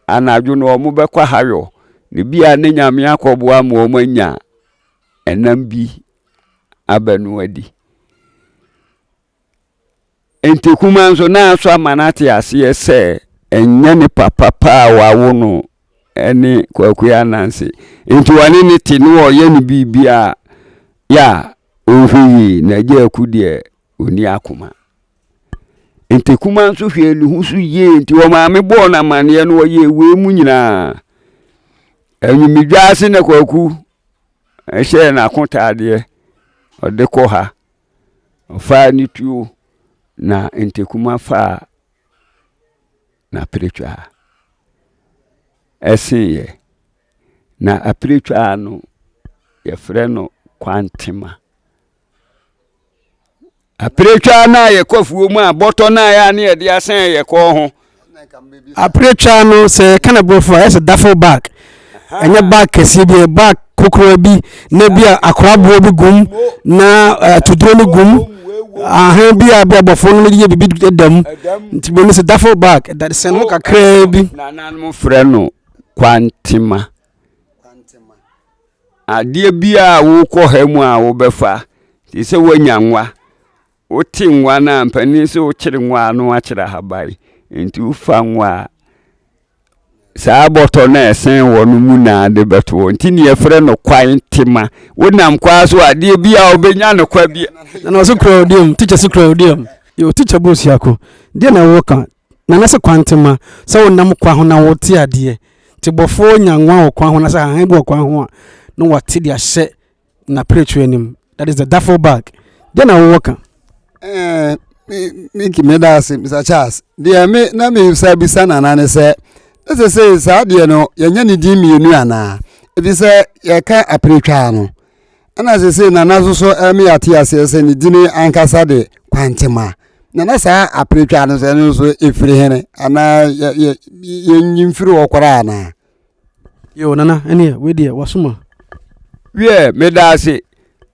Anadwo no wɔbɛkɔ ahayɔ, na bi a ne nyame akɔboa ma wɔanya ɛnam bi abɛno adi. Enti kumaa nso, na asɔ ama no ate aseɛ sɛ ɛnyɛ ne papa pa a wawo no ne Kwaku Ananse. Enti ɔne ne te na ɔyɛ no biribi a yɛ a ɔnhwɛ yie na agya aku deɛ ɔnni akoma. Enti kumaa nso hwɛɛ ne ho so yie nti ɔmaame bɔɔ no amanneɛ no ɔyɛɛ wei mu nyinaa. Anwumidwa ase na Kwaku hyɛɛ n'akotaadeɛ ɔde kɔ ha. Ɔfaa ne tuo na ntakuma faa n'apiretwaa. Ɛseeɛ. Na apiretwaa no, yɛfrɛ no kwantema. Apiretwaa no a yɛkɔ afuo mu a bɔtɔ no a yɛ a ne yɛde asɛn yɛ kɔn ho. Apiretwaa no sɛ yɛka no borɔfo a ɛsɛ duffel bag. Ɛnyɛ bag kɛseɛ bi, ɛyɛ bag kokorowa bi na bi a akoraboɔ bi gum na atuduro no gum ahan bi a bi abɔfo no yɛ biribi da mu nti bɛni sɛ duffel bag dadesɛn ho kakraa bi. Nananom frɛ no kwantema. Adeɛ biara a wokɔ ha mu a wobɛfa te sɛ woanya nwa, wote nwa no a mpanin sɛ wokyere nwa a na woakyere ahaban nti wofa nwa a saa bɔtɔ no a ɛsɛn wɔ no mu na ade bɛto hɔ nti ne yɛfrɛ no kwan tema wonam kwaa so adeɛ bi a wobɛnya no kwa bi. Na ɔso kura odiam tikya so kura odiam yɛ tikya bɔ osuako deɛ na wɔka na na sɛ kwan tema sɛ wonam kwa ho na wote adeɛ Nti bɔfoɔ nya nwa wɔ kwan ho anaasɛ hahan bi wɔ kwan ho a, na wate de ahyɛ n'apiretwerɛ no mu. That is the duffel bag. Deɛ na wowɔ ka? Eh, Mickey, meda ase, Mr. Charles. Deɛ me na mesa bisa nana ne sɛ, na sɛ sɛ saa deɛ no yɛnyɛ ne din mmienu anaa? Ɛfiri sɛ yɛka apiretwaa no, Ɛna sesei Nana nso so ɛme yɛate aseɛ sɛ ne dini ankasa de Kwantema. Nana saa aperetwa no sɛ ɛno nso ɛfiri hene anaa yɛnyi mfiri hɔ koraa anaa? Yo Nana ɛneɛ wei deɛ wasoma. Wiɛ meda ase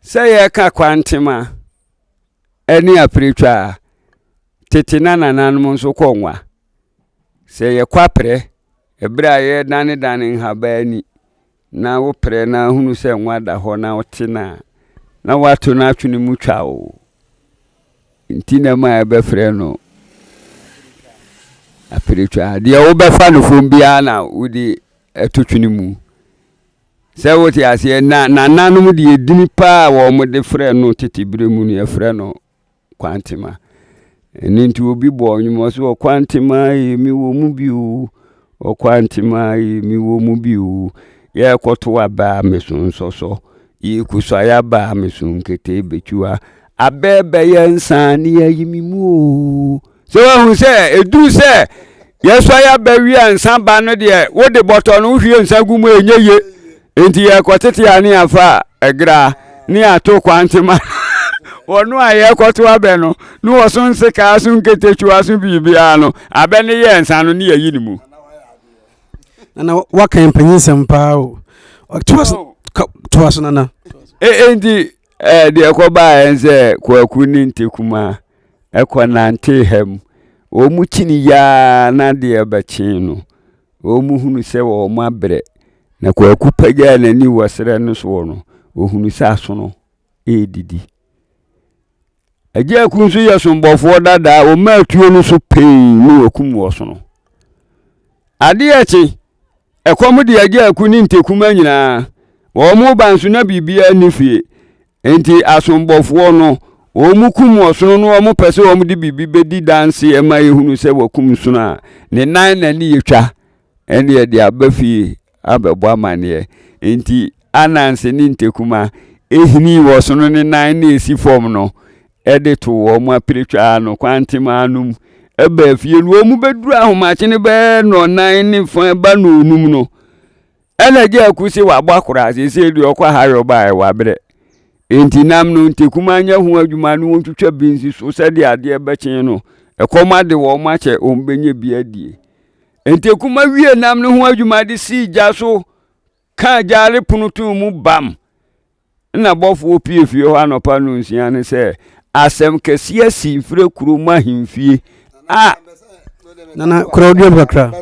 sɛ yɛka Kwantema ɛne aperetwa a tete na nananom nso kɔ nwa. Sɛ yɛkɔ aprɛ ɛberɛ a yɛdanedane nhaban ani na woprɛ na hunu sɛ nwa da hɔ na wote no a, na woato no atwene mu twa o. Nti na ma ɛbɛfrɛ no apiretwa. Deɛ wobɛfa no fam biara na wode ɛto twene mu. Sɛ wote aseɛ na nananom deɛ edini paa a wɔde frɛ no tete berɛ mu no yɛfrɛ no Kwantema. Ɛno nti obi bɔɔ nnwom ɔse ɔkwantema ee me wɔ mu bi o, ɔkwantema ee me wɔ mu bi o. Yɛrekɔto aba a me so nsɔsɔ, yɛrekɔsuae aba a me so nkete bɛtwiwa. Abɛ bɛyɛ nsa ne yɛayi me mu o. Sɛ wahu sɛ ɛduru sɛ yɛsɔe aba wie a nsa ba no deɛ wode bɔtɔ no wohwie nsa gu mu ɛnyɛ ye. Enti yɛkɔtete a ne yɛafa ɛgra ne yɛato kwantema wɔno a yɛkɔto abɛ no ne wɔso nsekaa so nketekyiwa so biribiara no abɛ no yɛ nsa no ne yɛyi ne mu. Nana waka mpanyinsɛm paa o. Toa so toa so nana. Enti deɛ ɛkɔbaeɛ n sɛ Kwaku ne Ntekuma ɛkɔ nante ha mu. Wɔn kyini yaa na deɛ bɛkyee no Wɔhunu sɛ wɔabrɛ, na Kwaku pagyaa n'ani wɔ serɛ no soɔ no, ɔhunu sɛ asono redidi. Agya Aku nso yɛ sombɔfoɔ dada, ɔmaa tuo no so pɛi ne wakum ɔsono. Adeɛ kye, ɛkɔm de Agya Aku ne Ntekuma nyinaa. Wɔn ba nso na biribiara nni fie. Enti asombɔfoɔ no, wɔkum ɔsono no wɔpɛ sɛ wɔde biribi bɛdi danseɛ ma yɛhunu sɛ wɔkum sono a, ne nan na ne yɛtwa ɛne yɛde aba fie abɛbɔ amanneɛ. Enti Ananse ne Ntekuma hinii ɔsono ne nan na ɛsi fam no de too wɔn apiretwaa no kwantemaa no mu baa fie no. Wɔn bɛduru ahomakye no bɛyɛ nnɔnnan ne fa ba nnɔnnum no, ɛna agya aku se wabɔ akora, seesei deɛ ɔkɔ ahayɔ baeɛ wabrɛ. Enti nam no Ntekuma nyɛ ho adwuma na wɔntwitwa bi nsi so sɛdeɛ adeɛ bɛkye no, ɛkɔm ade wɔn akyɛ wɔn bɛnya bi adie. Ntekuma wie nam no ho adwuma de sii gya so kaa gyaare pono too mu bam. Nna bɔfoɔ pue fie hɔ anɔpa nnɔnsia no sɛ, Asɛm kɛseɛ asi mfiri kuro mu ahemfie a. Nana, kura wo duam kakra.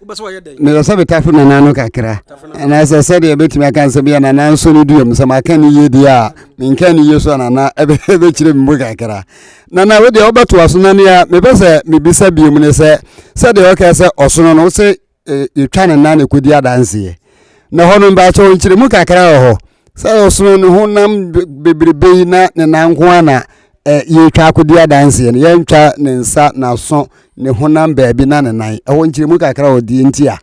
Mepɛ sɛ metafo nana no kakra anaasɛ sɛdeɛ ɛbɛtumi aka nsɛm bi a nana nso no duam sɛ maka ne yie deɛ a menka ne yie so a nana ɛbɛkyerɛ me mu kakra. Nana wo deɛ wobɛtoa so na nea mepɛ sɛ mebisa biom ne sɛ sɛdeɛ ɔka sɛ ɔsono no wo sɛ yɛtwa ne nan na ɛkɔdi adanseɛ na hɔ no mpakyɛw nkyerɛmu kakra wɔ hɔ sɛ ɔsono ne ho nam bebrebe yi na ne nan nko ara na yɛtwa akɔdi adanseɛ no yɛntwa ne nsa n'aso ne honam baabi na ne nan ɛhɔ nkyerɛmu kakra wɔ deɛ nti a.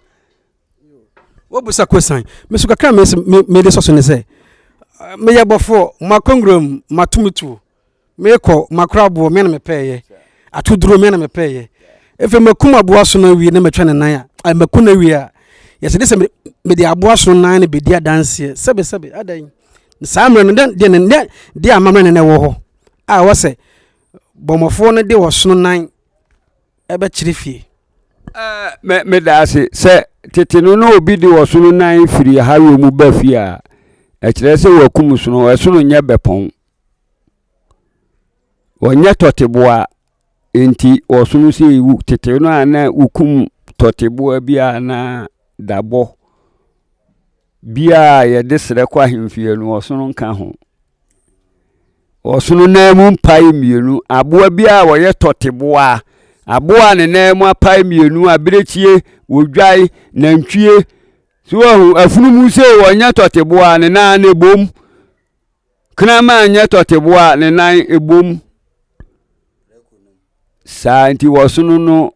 Wobusa kosan me so kakra mede sɔ so ne sɛ meyɛ bɔfoɔ makɔ nwuram mato me tuo Mekɔ, makora aboɔ, me na mepɛeɛ. Atoduro, me na mepɛeɛ. Afei makum aboa sono awie na matwa ne nan a, maku no awie a, yɛsɛ de sɛ mede aboa sono nan no bɛdi adanseɛ. Sɛbe sɛbe, adɛn? Saa mmerɛ no, deɛ ne deɛ amammerɛ ne na ɛwɔ hɔ a ɛwɔ sɛ bɔmmɔfoɔ no de ɔsono nan ɛbɛkyerɛ fie. Ɛɛ, meda ase. Sɛ tete no na obi de ɔsono nan firi ahayɔ mu ba fie a, ɛkyerɛ sɛ wakum sono. Ɛsono nyɛ bɛpɔn. Wɔnyɛ tɔteboa nti wɔsono sɛ ewu. Tete no a na wokum tɔteboa bi a na dabɔ bi a yɛde srɛ kɔ ahemfie no ɔsono nka ho. Ɔsono nan mu mpae mmienu. Aboa bi a wɔyɛ tɔteboa, aboa a ne nan mu apae mmienu, abirekyie, odwan, nantwie. So wahu afunumu sei wɔnyɛ tɔteboa ne nan no ebom. Kraman nyɛ tɔteboa a ne nan bom. Saa nti wɔsono no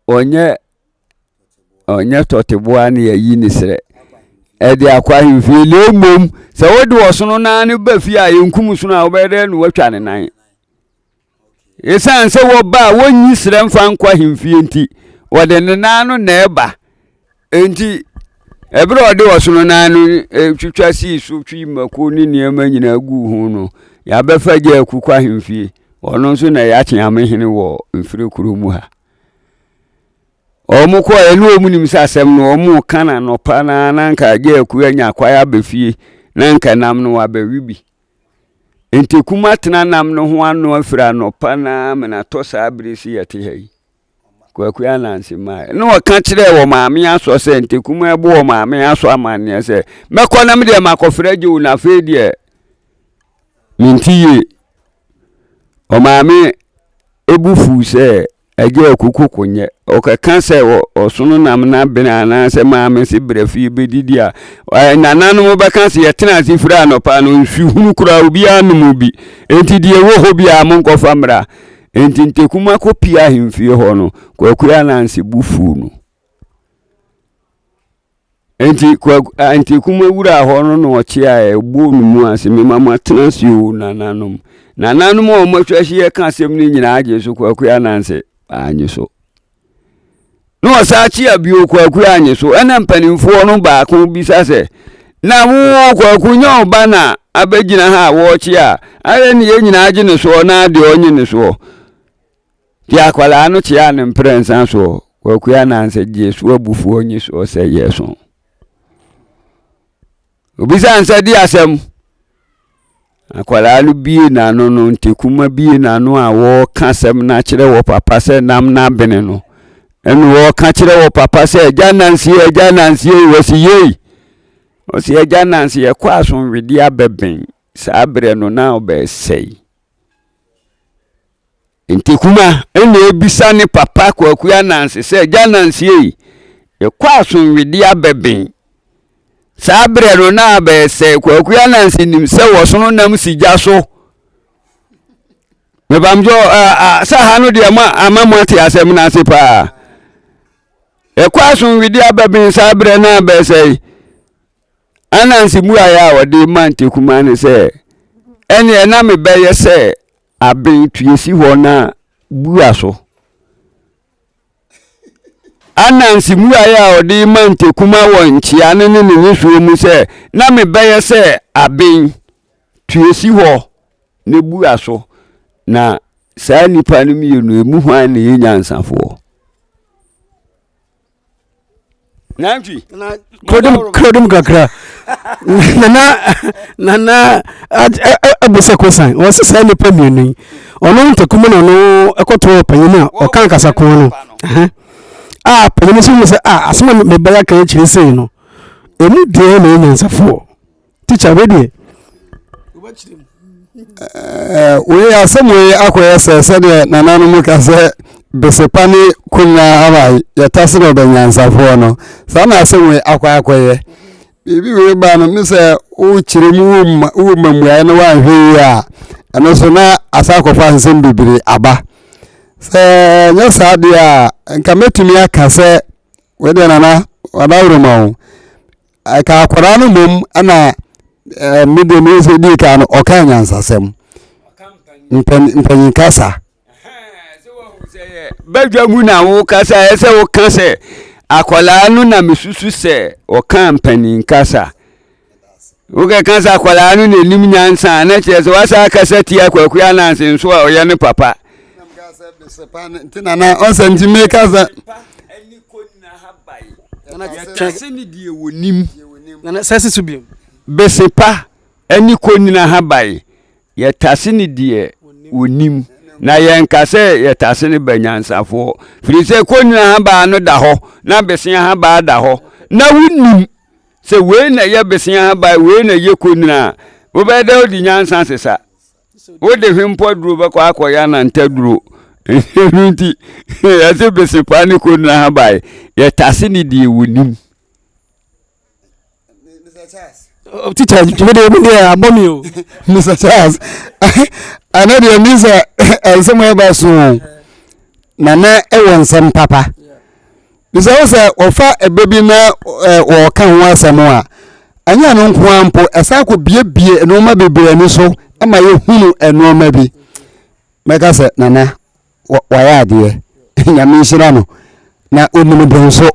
ɔnyɛ ɔnyɛ tɔteboa ne yɛyi ne serɛ ɛde akɔ ahemfie na mmom sɛ wode ɔsono nan no ba fie a yɛnkum sono a wobɛyɛ dɛ na woatwa ne nan. Esiane sɛ wɔba a wonnyi serɛ mfa nkɔ ahemfie nti, wɔde ne nan no na ɛba. Enti, ɛberɛ a ɔde ɔsono nan no twitwa sii so twi mako ne nneɛma nyinaa guu ho no, yɛabɛfa gya aku kɔ ahemfie. Ɔno nso na ɛyɛ akyeamehene wɔ Mfiri kuro mu ha. Wɔn kɔɛ ne wɔn nim sɛ asɛm no wɔn reka no anɔpa na na anka agya aku anya kwae aba fie na anka nam no wabɛwe bi. Ntekum atena nam no ho ano afiri anɔpa no ara mena atɔ saa bere si yɛte ha yi. Kwaku Ananse mae. Na ɔka kyerɛɛ wɔ maame asɔ sɛ ntekum ɛbo wɔ maame asɔ amanneɛ sɛ mɛkɔ na medeɛ makɔfrɛ gye wo na afei deɛ mente yie. Ɔmaame ebu fuu sɛ Agya Aku koko nyɛ. Ɔkɛka sɛ ɔsono nam n'abene anaasɛ maame se brɛ fie bɛdidi a, nananom bɛka sɛ yɛtena ase firi anɔpa no nsu hunu koraa obiara nnom bi. Enti deɛ ɛwɔ hɔ biara monkɔfa mmra. Enti Ntekuma kɔpie ahemfie hɔ no, Kwaku Ananse bo fuu no. Enti Kwaku Antekum wuraa hɔ no na ɔkyeaeɛ, ɔbɔɔ ne mu ase, mema mo atena ase o nananom. Nananom a wɔatwa ahyia ka asɛm no nyinaa gye so Kwaku Ananse annye so. Na ɔsan kyea bio Kwaku annye so. Ɛna mpanimfoɔ no baako bisa sɛ, na wo Kwaku nyɛ ɔba na abɛgyina ha a wɔrekyea a, ayɛ ne yɛn nyinaa gye ne soɔ na deɛ ɔnye ne soɔ. Nti akwadaa no kyeaa no mprɛnsa soɔ, Kwaku Ananse gyee so abufuo nye soɔ sɛ yɛso. Obisaa no sɛ di asɛm. Akwadaa no bie n'ano no, ntekuma bie n'ano a wɔreka asɛm no akyerɛ wɔ papa sɛ nam n'abene no. Ɛna wɔreka kyerɛ wɔ papa sɛ agya Nanse agya Nanse wɔsi yei. Ɔsi agya Nanse yɛkɔ asomwedeɛ abɛbɛn saa berɛ no na ɔbɛsɛe. Ntekuma na ebisa ne papa Kwaku Ananse sɛ, Agya Ananse ei, yɛkɔ asomwedeɛ abɛben. Saa berɛ no na abɛyɛ sɛ Kwaku Ananse nim sɛ wɔsono nam si gya so. Mebamdwo sɛ ha no deɛ mo ama mo ate asɛm no ase paa. Yɛkɔ asomwedeɛ abɛben saa berɛ no abɛyɛ sɛ. Ananse mmuaeɛ a ɔde ma Ntekuma ne sɛ, Ɛnneɛ na mebɛyɛ sɛ aben tue si hɔ na bua so. Ananse mmuaeɛ a ɔde ma Ntekuma wɔ nkyea no ne ne nnisoɔ mu sɛ, Na mebɛyɛ sɛ aben tue si hɔ na bua so. Na saa nnipa no mmienu, emu hwan na ɛyɛ nyansafoɔ? Nantwi. Na krodum krodum kakra. Nana nana abusa kosan. Wɔsi saa nipa mmienu yi. Ɔno ntakum na ɔno ɛkɔto ɔpanyin a ɔka nkasa ko no. A panyin nso hu sɛ a asɛm a mebɛyɛ aka akyire sei no. Emu deɛ na ɛyɛ nyansafoɔ. Tikya wei deɛ. Wei asɛm wei akɔyɛ sɛ sɛdeɛ nananom ka sɛ besepa ne kunya ama yɛtase na ɔbɛnyansafoɔ no saa na asɛm wei akɔ akɔyɛ biribi wei ba no ne sɛ wokyerɛ mu woma mmuaeɛ no woanhwɛ yie a ɛno so na asa akɔfa nsɛm bebree aba sɛ nyɛ saa deɛ a nka mɛtumi aka sɛ wei deɛ nana wadaworo o Ɛka akwadaa no mmom ɛna ɛɛ me deɛ me sɛ die kan no ɔka nyansasɛm mpanyin kasa. Badwa mu na wokasa ɛ sɛ woka sɛ akwadaa no na mesusu sɛ ɔka mpanyin kasa. Wokɛka sɛ akwadaa no na enim nyansa a na kyerɛ sɛ wasa akasa tia Kwaku Ananse nso a ɔyɛ ne papa. Nti nana ɔsɛ nti meka sɛ. Yɛtase ne deɛ wɔnim. Nana sɛ si so bio. Bese pa ne konini ahaban, yɛtase ne deɛ wɔnim. Na yɛnka sɛ yɛtase no ba nyansafoɔ. Firi sɛ konini ahaban no da hɔ na bese ahaban da hɔ. Na wonim sɛ wei na ɛyɛ bese ahaban, wei na ɛyɛ konini a, wobɛyɛ dɛ wode nyansa sesa. Wode hwempɔ aduro bɛkɔ akɔyɛ anantaduro. Ɛno nti, yɛse bese pa ne kɔnnua haban, yɛtase ne deɛ wɔnim. Teacher, dwuma deɛ ebi deɛ abɔ mi o. Mr. Charles, ɛno deɛ mi sɛ nsɛm a ɛba so o, na na ɛwɔ nsɛm papa. Bisa wo sɛ wɔfa ɛbɛ bi na wɔka ho asɛm a, ɛnyɛ ɛno nko ara mpo, ɛsan kɔ biebie nneɛma bebree ani so ma yɛhunu nneɛma bi. Mɛka sɛ nana wayɛ adeɛ, nyame nhyira no, na onim de nso.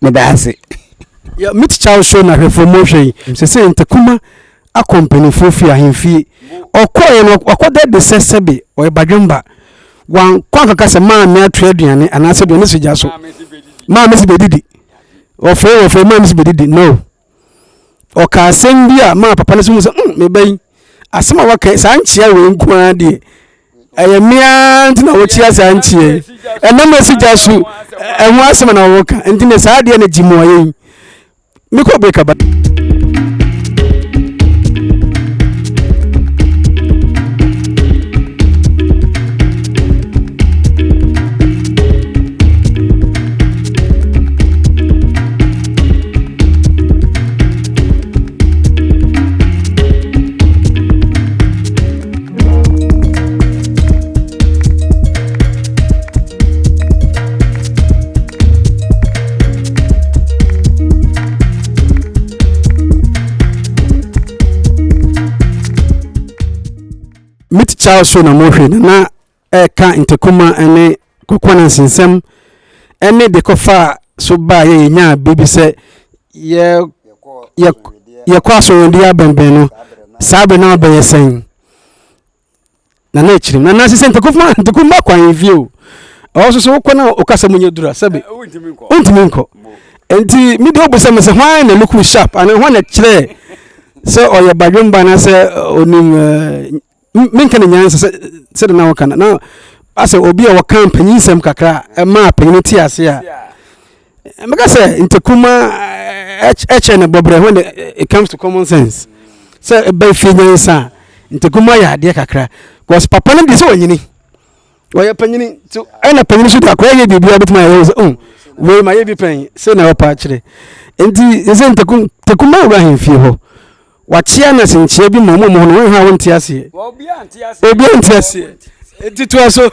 Meda ase. Yeah, me teacher show na hwɛfoɔ mu hwɛ yi. Sese ntakuma akɔ mpanimfoɔ fie ahemfie. Ɔkɔɛ no ɔkɔda de sɛ sɛbe ɔyɛ badwemba. Wankɔ ankaka sɛ maame ato aduane anaasɛ aduane si gya so. Maame si bɛdidi. Ɔfrɛ wɔfrɛ maame si bɛdidi. No. Ɔka asɛm bi a maa papa no so hu sɛ mm me ba yi asɛm a waka saa nkyea wei nko ara deɛ ɛyɛ mmea nti na wɔkyia saa nkyea yi ɛnam asi gya so ɛho asɛm na wɔka nti na saa adeɛ na gyi mu ɔyɛ yi mekɔ break aba. Meet Charles show na mohwɛ na na ɛka Ntakuma ne Kwakwana nsensɛm ne de kɔfaa so baa yɛ yɛnyaa biribi sɛ yɛ yɛ yɛkɔ asɔrɔdeɛ abɛnbɛn no saa bere na ɔbɛyɛ sɛn na na akyiri na na sɛ ntakuma ntakuma kɔ ahemfie o ɛwɔ so so wokɔ na wokasa mu nyɛ dura sɛbe wontumi nkɔ nti me deɛ wobisa me sɛ hwan na look sharp anaa hwan na kyerɛ sɛ ɔyɛ badwemba anaasɛ ɔnim menka ne nyansa sɛ sɛde na wɔka no na asɛ obi a wɔka mpanyinsɛm kakra ɛma panyin te ase a mɛka sɛ ntakuma ɛkyɛ ne bɔbrɛ when it comes to common sense sɛ ɛbɛ fie nyansa a ntakuma yɛ adeɛ kakra because papa no deɛ sɛ ɔnyini ɔyɛ panyini so ɛna panyini so de akɔyɛ yɛ biribi a bɛtumi ayɛ sɛ oh wei ma yɛ bi pɛn sɛ na ɔpa akyerɛ nti sɛ ntakuma wura ahemfie hɔ Wakyea no asenkyea bi ma ɔmo ɔmo hɔ no wɔn ha wɔn nte aseɛ. Obiara nte aseɛ. Eti toa so.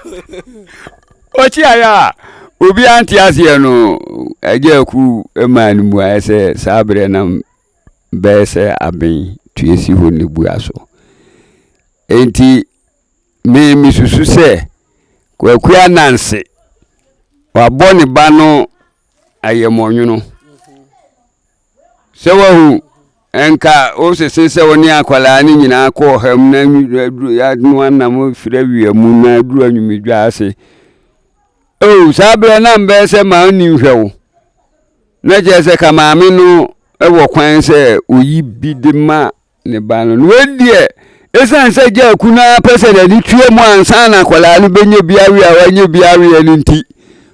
Ɔkyeaeɛ a obiara nte aseɛ no, agya aku maa no mmuaeɛ sɛ saa berɛ na. bɛyɛ sɛ aben tue si hɔ ne bua so. Enti me mesusu sɛ Kwaku Ananse wabɔ ne ba no ayɛmɔnwono. Sɛ wahu nka wosese sɛ wo ne akwadaa no nyinaa kɔ ɔha mu na yɛanoa nam firi awia mu na aduru anwumedwa ase. Oh, saa berɛ na mbɛyɛ sɛ ma ɔnni nhwɛ wo. Na kyerɛ sɛ ka maame no wɔ kwan sɛ oyi bi de ma ne ba no. Na wei deɛ, ɛsiane sɛ Gyaku no ara pɛ sɛ n'ani tua mu ansa na akwadaa no bɛnya bi awe a wanya bi aweɛ no nti,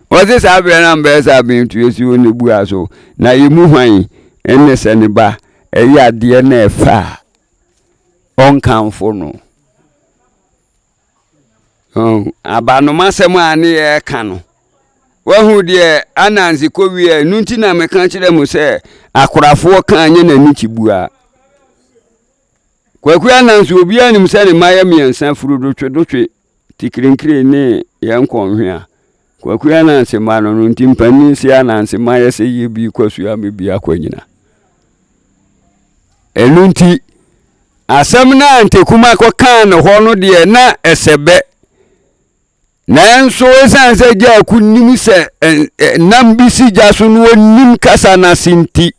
ɔse saa berɛ no ambɛyɛ sɛ abentuo si hɔ na ɛbua so. Na yɛmu hwan ne sɛ ne ba ɛyɛ adeɛ na ɛfɛ a ɔnkamfo no? Abanomasɛm a ne yɛreka no, wahu deɛ Ananse kɔwie ɛno nti na meka kyerɛ mo sɛ akorafoɔ ka nyɛ n'ani kyibua. Kwaku Ananse obiara nim sɛ ne mma yɛ mmiɛnsa furudotwedotwe tikirinkiri ne yɛn nkɔnhwea. Kwaku Ananse mma no no nti mpanin se Ananse mma yɛ sɛ yɛ bi kɔ sua me bi akɔ nyina. Ɛno nti Asɛm no a Ntekuma kɔkaa no hɔ no deɛ, na ɛsɛ bɛ. Nanso ɛsiane sɛ Gyaku nim sɛ nam bi si gya so na ɔnim kasa no ase nti,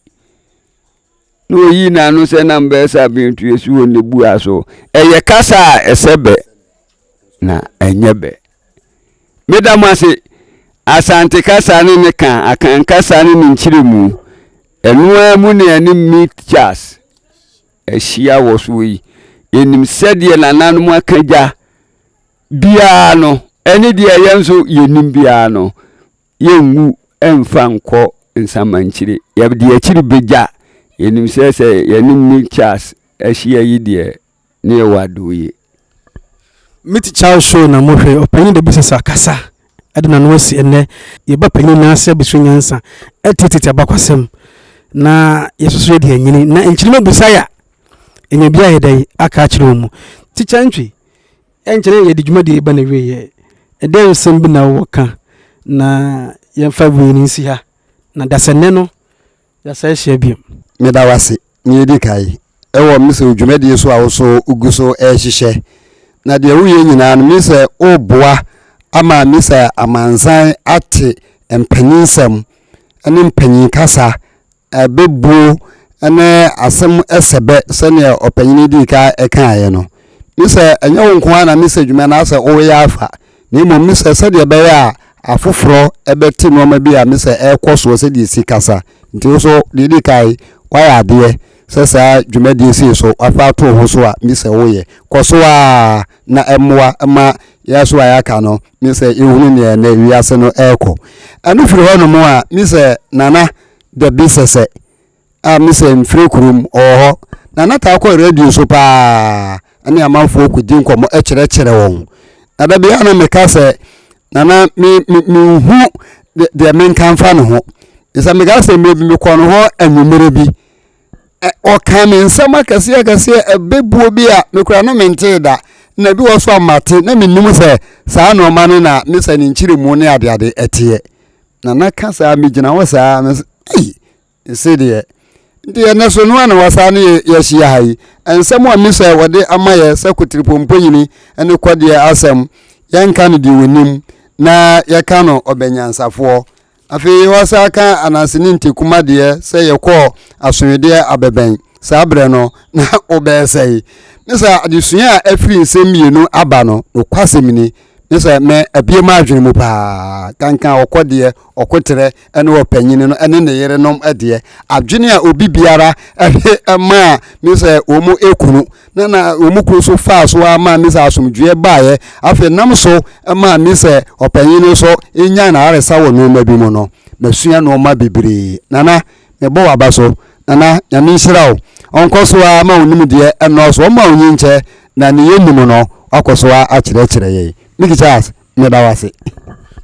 na ɔyii n'ano sɛ nam bɛyɛ sɛ abentuo si hɔ ne bua so. Ɛyɛ kasa a ɛsɛ bɛ na ɛnyɛ bɛ. Meda mo ase. Asante kasa ne ne ka, Akan kasa ne ne nkyerɛmu. Ɛno ara mu na ɛne Meet Charles ahyia wɔ soɔ yi, yɛnim sɛdeɛ nananom aka gya biara no, ɛne deɛ yɛn nso yɛnim biara no, yɛnwu mfa nkɔ nsamankyire. Yɛde akyiri bɛgya. Yɛnim sɛ sɛ yɛne Meet Charles ahyia yi deɛ, ne yɛwɔ adoye. Meet Charles show na mohwɛ, ɔpanyin da bi sesa kasa de n'ano asi ɛnnɛ. Yɛba panyin nan ase abɛsua nyansa, atie tete abakwasɛm na yɛsoso yɛde anyini na nkyirima bisa yɛ a, ɛnya bi ayɛ dɛn aka akyerɛ wɔn mu. Tikya Ntwi, ɛnkyerɛ yɛde dwumadie ba na wieɛ. Ɛdɛn nsɛm bi na wowɔ ka na yɛmfa wei no nsi ha na dasɛnnɛ no Yɛasan ahyia bio. Meda wo ase. Nea edi kan, wɔ me sɛ dwumadie so a wo so wogu so rehyehyɛ. Na deɛ woyɛ nyinaa no, me sɛ woboa ama me sɛ amansan ate mpanyinsɛm ne mpanyin kasa, ɛbɛbuo ne asɛm sɛbɛ sɛdeɛ ɔpanyin dii ka kaeɛ no. Me sɛ ɛnyɛ wo nko ara na me sɛ dwuma no asɛ woyɛ afa, na mmom me sɛ sɛdeɛ ɛbɛyɛ a afoforɔ bɛte nneɛma bi a me sɛ ɛrekɔ soɔ sɛdeɛ ɛsi kasa. Nti wo so deɛ ɛdi kan woayɛ adeɛ sɛ saa dwumadie sei so wafa ato wo ho so a me sɛ woyɛ. Kɔ so ara na ɛmmoa ma yɛn so a yɛaka no me sɛ yɛhunu neɛ ɛnɛ wiase no ɛrekɔ. Ɛno firi hɔ nom a me sɛ Nana Dabi Sɛsɛ a me sɛ mfiri kurom ɔwɔ hɔ. Nana taa kɔ radio so paa ne amanfoɔ kɔdi nkɔmmɔ kyerɛkyerɛ wɔn. Na da biara na meka sɛ Nana me me menhu deɛ menka mfa ne ho. Sɛ meka sɛ mmerɛ bi mekɔ no hɔ anwummerɛ bi ɔka me nsɛm akɛseɛ akɛseɛ ɛbɛbuo bi a mekura no mentee da na bi wɔ so a mate na mennim sɛ saa nneɛma no na me sɛ ne nkyerɛmu ne adeade ɛteɛ. Nana ka saa megyina hɔ saa me ei Nse deɛ. Nti ɛnɛ so noa na wasaa ne yɛahyia ha yi. Nsɛm a Misael wɔde ama yɛ sɛ kotiripompoyini ne kɔdeɛ asɛm, yɛnka no deɛ ɔnim na yɛka no ɔbɛnyansafoɔ. Afei wasaa ka Ananse ne Ntekuma deɛ sɛ yɛkɔɔ asonwedeɛ abɛbɛn saa berɛ no na wobɛyɛ sɛe. Misael adesua a afiri nsɛm mmienu aba no, nokwasɛm ni, Misael mɛ abie m'adwene mu paa. Kankan ɔkɔdeɛ, ɔkoterɛ ne ɔpanyin no ne ne yerenom deɛ, adwene a obi biara de maa me sɛ wɔn kunu, na na wɔn kunu nso faa so ara maa me sɛ asomdwoeɛ baeɛ, afei nam so maa me sɛ ɔpanyin no nso nyaa n'ayaresa wɔ nneɛma bi mu no, masua nneɛma bebree. Nana, mebɔ w'aba so. Nana, Nyame nhyira wo. Ɔnkɔ so ara ma wo nimdeɛ nnɔɔso, ɔmma wo nyinkyɛ, na ne yɛ nim no, wakɔ so ara akyerɛkyerɛ yɛn. Mickey Charles. Meda wo ase.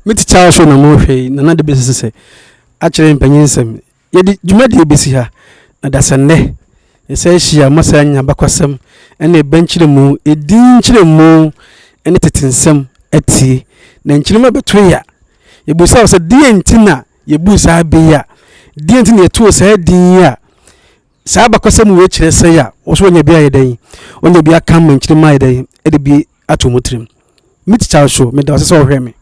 Me tikya so na mohwɛ yi, Nana de bɛsisi sɛ akyerɛ mpanyin nsɛm. Yɛde dwumadie bɛsi ha, na dasɛnnɛ yɛsan ahyia ma saa anya abakwasɛm ne ɛbɛ nkyerɛmu, edin nkyerɛmu ne tete nsɛm atie. Na nkyerɛmu bɛto yɛ a, yɛbusa wo sɛ deɛ nti na yɛbuu saa bɛ yi a, deɛ nti na yɛtoo saa din yi a. Saa abakɔsɛm wei kyerɛ sɛ a wo so wonya bi ayɛ dɛn, wonya bi aka ma nkyirima ayɛ dɛn, ɛde bi ato mu tirim. Me tikya so, meda wo ase sɛ wohwɛ me.